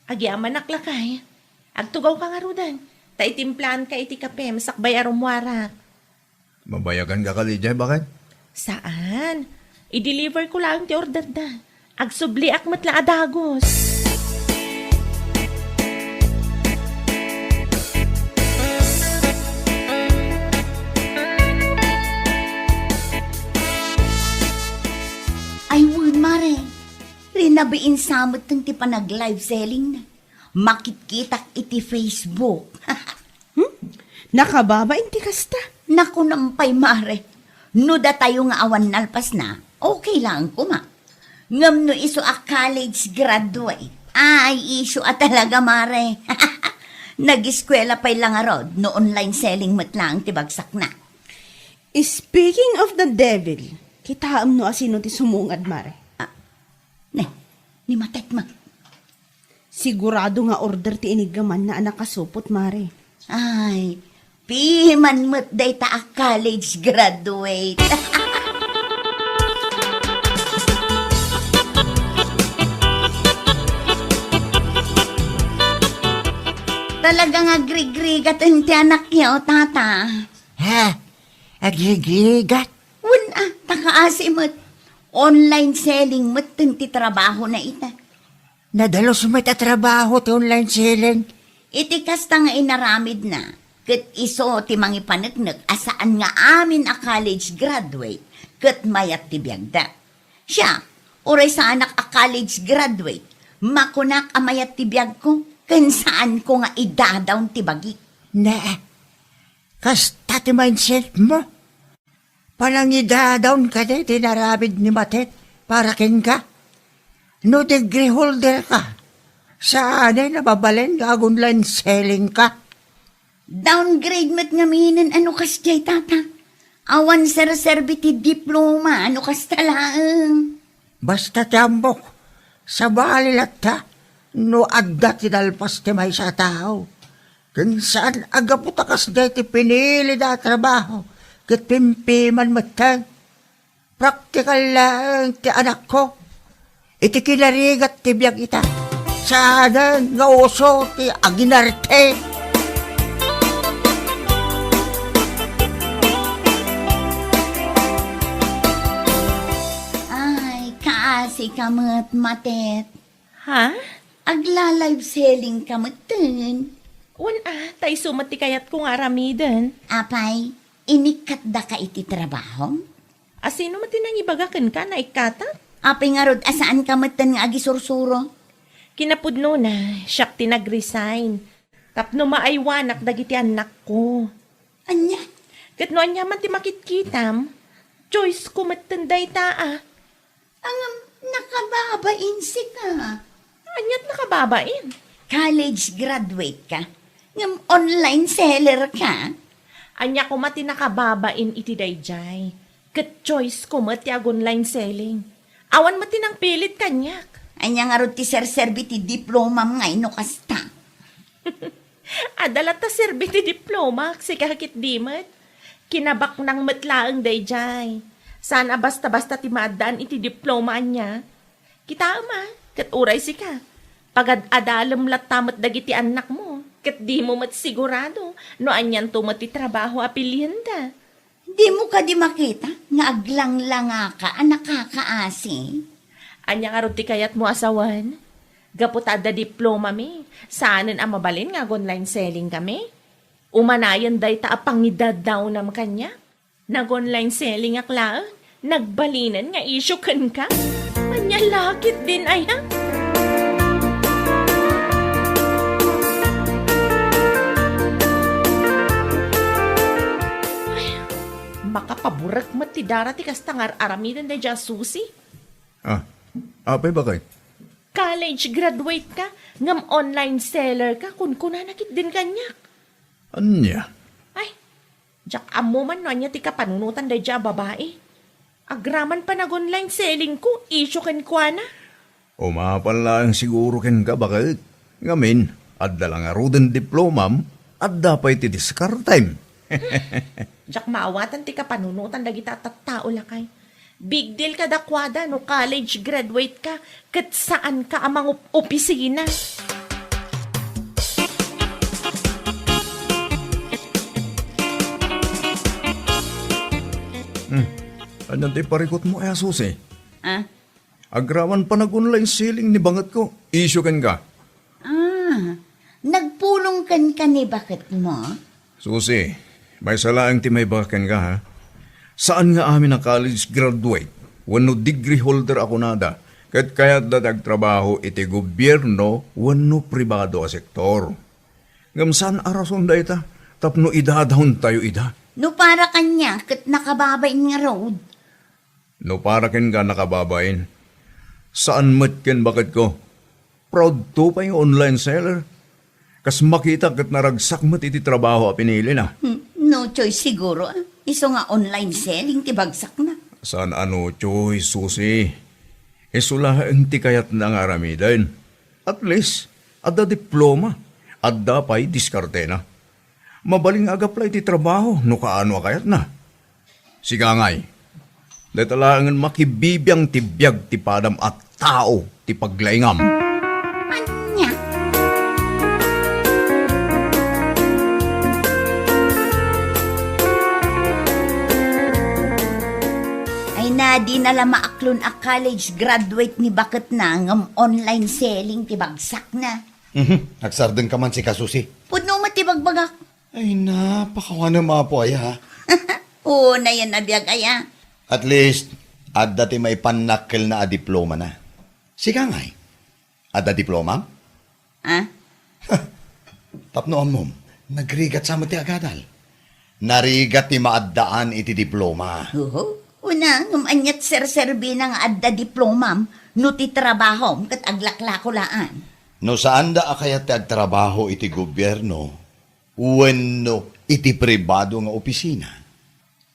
Agyamanak, lakay. Agtugawka ngaruden, ta itimplaanka iti kapem sakbay a rummuarak. Mabayaganka kadi idiay, baket? Saan. I-deliver ko laeng ti orderda. Agsubliak met la a dagus. Ay, wen, Mare. Rinabiin sa metten ti panag-live selling na. Makitkitak iti Facebook. Hmm? Nakababain ti kasta. Nakunam pay, Mare. No datayo nga awan nalpasna, okay lang koma. Ngem no isu a college graduate, ay, isu a talaga, Mare. Nag-eskuela pay la ngarud no online selling met laeng ti bagsakna. Speaking of the devil, kitaem no asino ti sumungad, Mare. Ah, ne, ni Matet met. Sigurado nga order ti iniggamanna a nakasupot, Mare. Ay, piman met dayta a college graduate. Talaga nga agrigrigat ti anakyo, tata. Ha? Agrigrigat? Wen a, ta kaasi met. Online selling met ti trabahona ita. Nadalus met a trabaho ti online selling. Iti kasta nga inaramidna, ket isu ti mangipaneknek a saan nga amin a college graduate ket mayat ti biagda. Siak, uray saanak a college graduate, makunak a mayat ti biagko, ken saanko nga idadawn ti bagik. Ne, kasta ti mindset mo? Panangidadawn kadi ti inaramid ni Matet para kenka? No degree holder ka, saan a mabalin nga ag-online selling ka? Downgrade met ngaminen a no kasdiay, tata. Awan serserbi ti diploma a no kasta laeng. Basta ti ammok, sabali latta no adda ti nalpas ti maysa a tao. Ken saan a gapu ta kasdiay ti pinilida a trabaho ket pimpiman metten. Praktikal laeng ti anakko. Iti kinarigat ti biag ita, saanen nga uso ti aginarte. Ay, kaasi ka met, Matet. Ha? Agla-live selling ka metten. Wen a, ta isu met ti kayatko nga aramiden. Apay, inikkatdaka iti trabahom? A sino met ti nangibaga kenka, naikkatak? Apay ngarud a saan ka metten nga agisursuro? Kinapudnona, siak ti nag-resign. Tapno maaywanak dagiti annakko. Ania? Ket no ania man ti makitkitam, choice ko metten dayta a. Ngem, nakababain sika. Aniat nakababain? College graduate ka, ngem online seller ka. Ania koma ti nakababain iti daydiay? Ket choice ko met ti ag-online selling. Awan met ti nangpilit kaniak. Ania ngarud ti serserbi ti diplomam nga no kasta? Adda latta serbi ti diplomak, sika ketdi met. Kinabaknang met laeng daydiay. Saan a basta-basta ti maaddaan iti diploma ania. Kitaem a, ket uray sika, pagad-adalem latta met dagiti annakmo, ket dimo met sigurado no anianto met ti trabaho a pilienda. Dimo kadi makita nga aglanglangaka a nakakaasi? Ania ngarud ti kayatmo a sawen? Gapu ta adda diplomami, saanen a mabalin nga ag-online selling kami? Umanayen dayta a pangidadawnam kaniak? Nag-online sellingak laeng, nagbalinen nga isyu kenka? Ania la ketdin aya? Ay, makapaburek met ti dara ti kasta nga ar-aramiden daydiay a Susi. Ah, apay, baket? College graduate ka, ngem online seller ka, kunkunana ketdin kaniak. Ania? Ay, diak ammo man no ania ti kapanunotan daydiay a babai. Agraman pay nag-online selling ko, isyu kenkuana. Umapal laeng siguro kenka, baket. Ngamin, adda la ngaruden diplomam, adda pay ti diskartem. Diak maawatan ti kapanunotan dagita a tattao, lakay. Big deal kadakuada no college graduate ka ket saan ka a mangup-opisina. Hmm. Ania ti parikutmo, a Susi? Ah? Agraman pay nag-online selling ni bangetko. Isyu kenka. Ah, nagpulong kenka ni baketmo? Susi, maysa laeng ti maibaga kenka, ha? Saan nga amin a college graduate wenno degree holder a kunada, ket kayatda ti agtrabaho iti gobierno wenno pribado a sektor. Ngem saan a rason dayta tapno idadawntayo ida. No para kaniak ket nakababain ngarud. No para kenka, nakababain. Saan met ken baketko. Proud to pay nga online seller. Kas makita ket naragsak met iti trabaho a pinilina. Hmm, no choice siguro, ah. Isu nga online selling ti bagsakna. Saan a no choice, Susi. Isu laeng ti kayatna nga aramiden. At least, adda diploma. Adda pay diskartena. Mabalin nga agaplay ti trabaho no kaano a kayatna. Sigangay, dayta laengen makibibiang ti biag ti padam a tao ti paglaingam. Ania? Ay na, di na la maaklon a college graduate ni baketna ngem online selling ti bagsakna. Mhm. Agsardengka man, sika, Susi. Pudno met ti bagbagak. Ay na, pakawanem, Apo, aya. Unayen a biag aya. At least, adda ti maipannakkelna a diplomana. Sika ngay, adda diplomam? Ah? Tapno ammom, nagrigat sa met ti agadal. Narigat ti maaddaan iti diploma. Oho. Una, ngem aniat serserbina nga adda diplomam no ti trabahom ket aglaklako laan? No saanda a kayat ti agtrabaho iti gobierno wenno iti pribado nga opisina,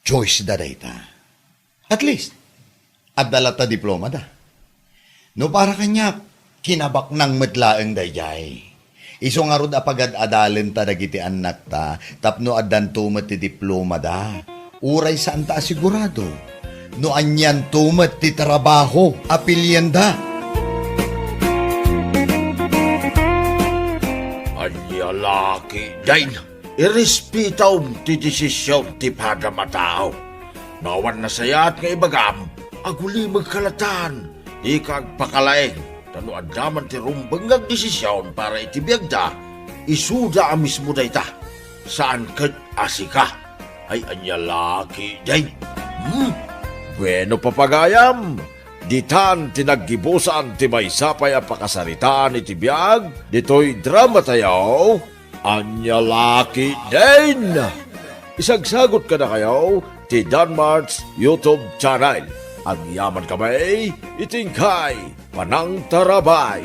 choice da dayta. At least, adda latta diplomada. No para kaniak, kinabaknang met laeng daydiay. Isu ngarud a pagad-adalenta dagiti annakta tapno addanto met ti diplomada. Uray saanta a sigurado no anianto met ti trabaho a pilienda. Ania la ketdin? Irespetom ti desisyon ti padam a tao. No awan nasayaat nga ibagam, agulimegka latta. Dika agpakalaing, ta no adda man ti rumbeng nga agdesisyon para iti biagda, isuda a mismo dayta. Saan ket a sika. Ay, ania la ketdin? Hmm? Bueno, papagayam, ditan ti naggibusan ti maysa pay a pakasaritaan iti biag ditoy dramatayo. Ania la ketdin? Isagsagot kadakayo ti Danmart's YouTube channel. Agyamankami iti inkay panangtarabay.